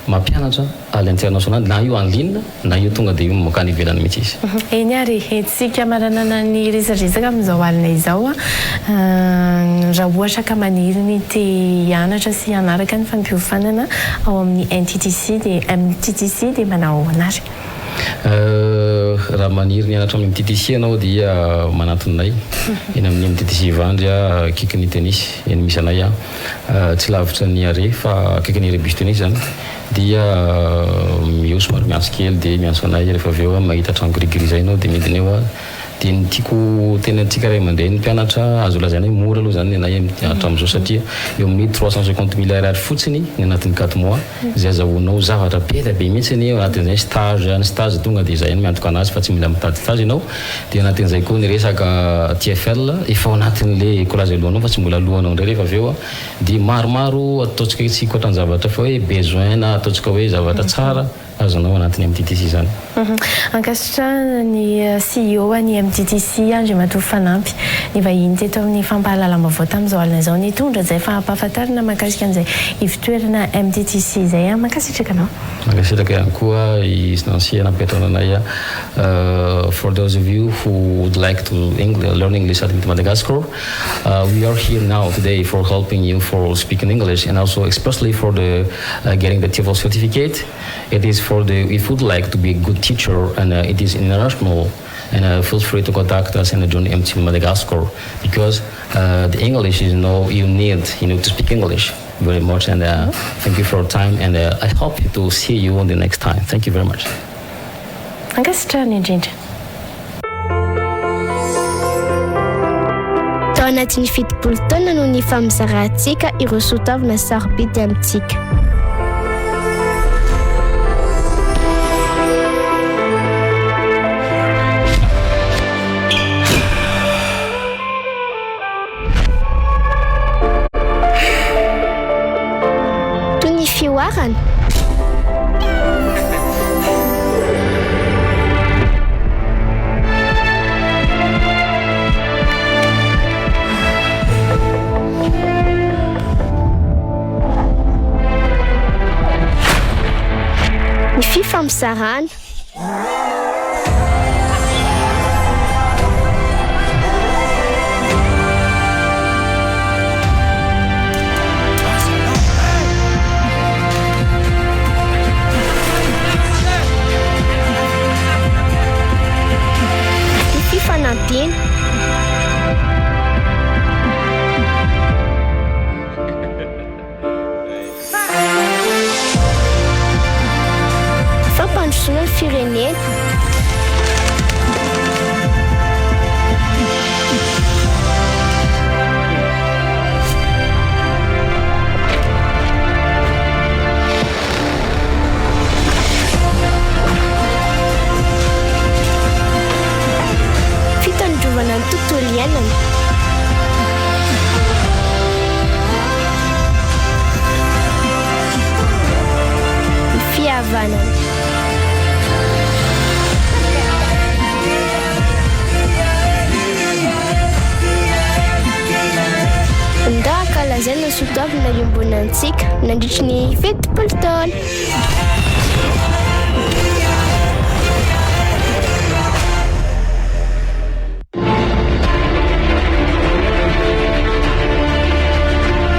mampianatra à l'international na io en ligne na io tonga dia io mankany ivelany mihitsy izy. Eny ary e, entintsika hamaranana ny resadresaka amin'izao alina izao raha ohatra ka maniry ny te hianatra sy hanaraka ny fampiofanana ao amin'ny NTTC dia MTTC dia manao ahoana ary? Raha maniry ny hianatra amin'ny MTTC ianao dia manantona anay eny amin'ny MTTC Ivandry akaikin'ny Tennis eny misy anay tsy lavitra ny arrêt fa akaikin'ny arrêt bus Tennis izany dia eo somary miantso kely dia miantso anay rehefa avy eo mahita trano gris gris izay ianao dia midina eo Dia ny tiako ho tenenintsika ray aman-dreny mpianatra, azo lazaina hoe mora aloha izany ny anay hatramin'izao satria eo amin'ny 350 mille ariary fotsiny ny anatin'ny quatre mois izay azahoanao zavatra be dia be mihitsy ao anatin'izay stage, ny stage tonga dia izahay no miantoka anazy fa tsy mila mitady stage ianao, dia anatin'izay koa ny resaka TFL efa ao anatin'ilay écolage alohanao fa tsy mbola alohanao indray rehefa avy eo dia maromaro ataontsika hoe tsy ankoatran'ny zavatra fa hoe besoin na ataontsika hoe zavatra tsara Azonao anatin'ny MTTC izany. Ankasitrahana ny CEO an'ny MTTC, Andriamatoa Fanampy, nivahiny teto amin'ny fampahalalam-baovao tamin'izao alina izao nitondra izay fampahafantarana mahakasika an'izay ivotoerana MTTC izay. Mankasitraka anao. Mankasitraka ihany koa i Nancy nampiantrano anay. For those of you who would like to learn English at Madagascar, we are here now today for helping you for speaking English and also especially for the getting the TEFL certificate. It is for the if you'd like to be a good teacher and it is international and feel free to contact us and join MT Madagascar because the English is you know you need you know to speak English. very much and uh, thank you for your time and uh, I hope to see you on the next time. Thank you very much. Ankasitrahana indrindra. Tao anatin'ny 70 taona no nifampizarantsika ireo soatoavina sarobidy amintsika. Toy ny fihoarana. Ny fifampizarana. Ny fifanampiana. Fampandrosoana ny firenena. Fitandrovana ny tontolo iainana. Ny fihavanana. Ndao ankalazaina ny soatoavina iombonantsika nandritry ny 70 taona.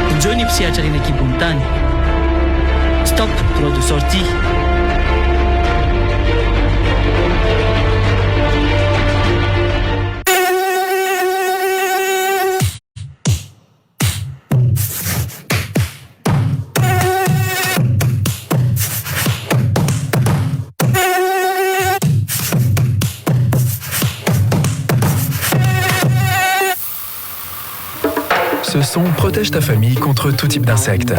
Vonjeo ny mpisehatra eny an-kibon'ny tany. Stop droit de sortie. Ce son protège ta famille contre tout type d'insectes.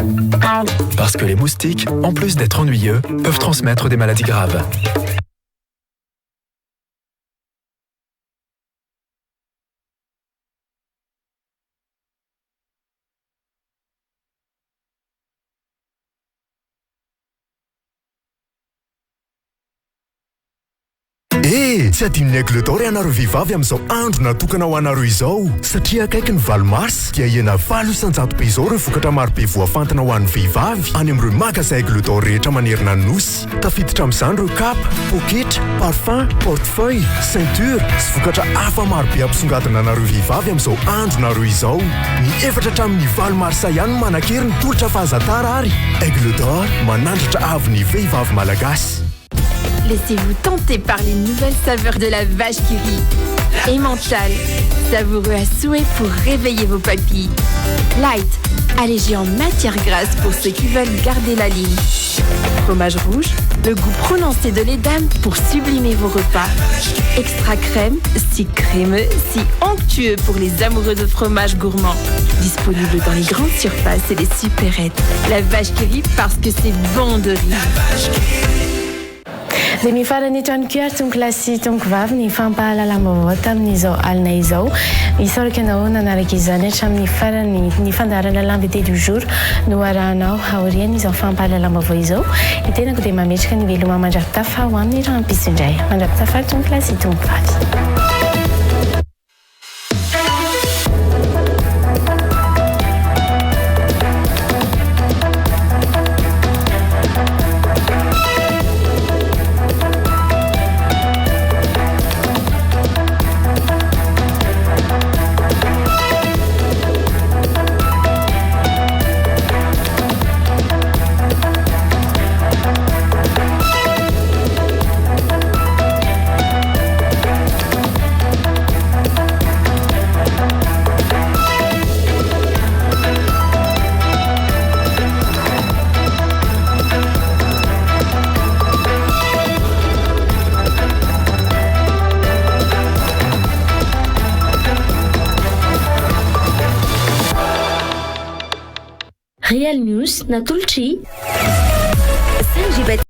Parce que les moustiques, en plus d'être ennuyeux, peuvent transmettre des maladies graves. Eh! Tsy adinon'ny Aigle d'Or ianareo vehivavy amin'izao andro natokana ho anareo izao. Satria akaiky ny 8 mars dia hihena 8% be izao ireo vokatra marobe voafantina ho an'ny vehivavy any amin'ireo magasin Aigle d'Or rehetra manerana ny Nosy. Tafiditra amin'izany ireo kapa, poketra, parfum, portefeuille, ceinture sy vokatra hafa marobe hampisongadina anareo vehivavy amin'izao andronareo izao. Ny efatra hatramin'ny valo marsa ihany no manan-kery ny tolotra fa aza tara ary! Aigle d'Or, manandratra avo ny vehivavy malagasy. Laissez-vous tenter par les nouvelles saveurs de la vache qui rit. Emmental, savoureux à souhait pour réveiller vos papilles. Light, allégé en matière grasse pour ceux qui veulent garder la ligne. Fromage rouge, le goût prononcé de lait d'âme pour sublimer vos repas. Extra crème, si crémeux, si onctueux pour les amoureux de fromage gourmand. Disponible dans les grandes surfaces et les supérettes. La vache qui rit parce que c'est bon de rire. Dia mifarana eto ihany koa ary tompokolahy sy tompokovavy ny fampahalalam-baovao tamin'izao alina izao. Isaorako ianao nanaraka izany hatramin'ny farany. Ny fandaharana L'invité du jour no arahanao aorian'izao fampahalalam-baovao izao. Ny tenako dia mametraka ny veloma mandra-pitafa ho amin'ny rahampitso indray. Mandra-pitafa tompokolahy sy tompokovavy. Real News natolotry Sanjibat.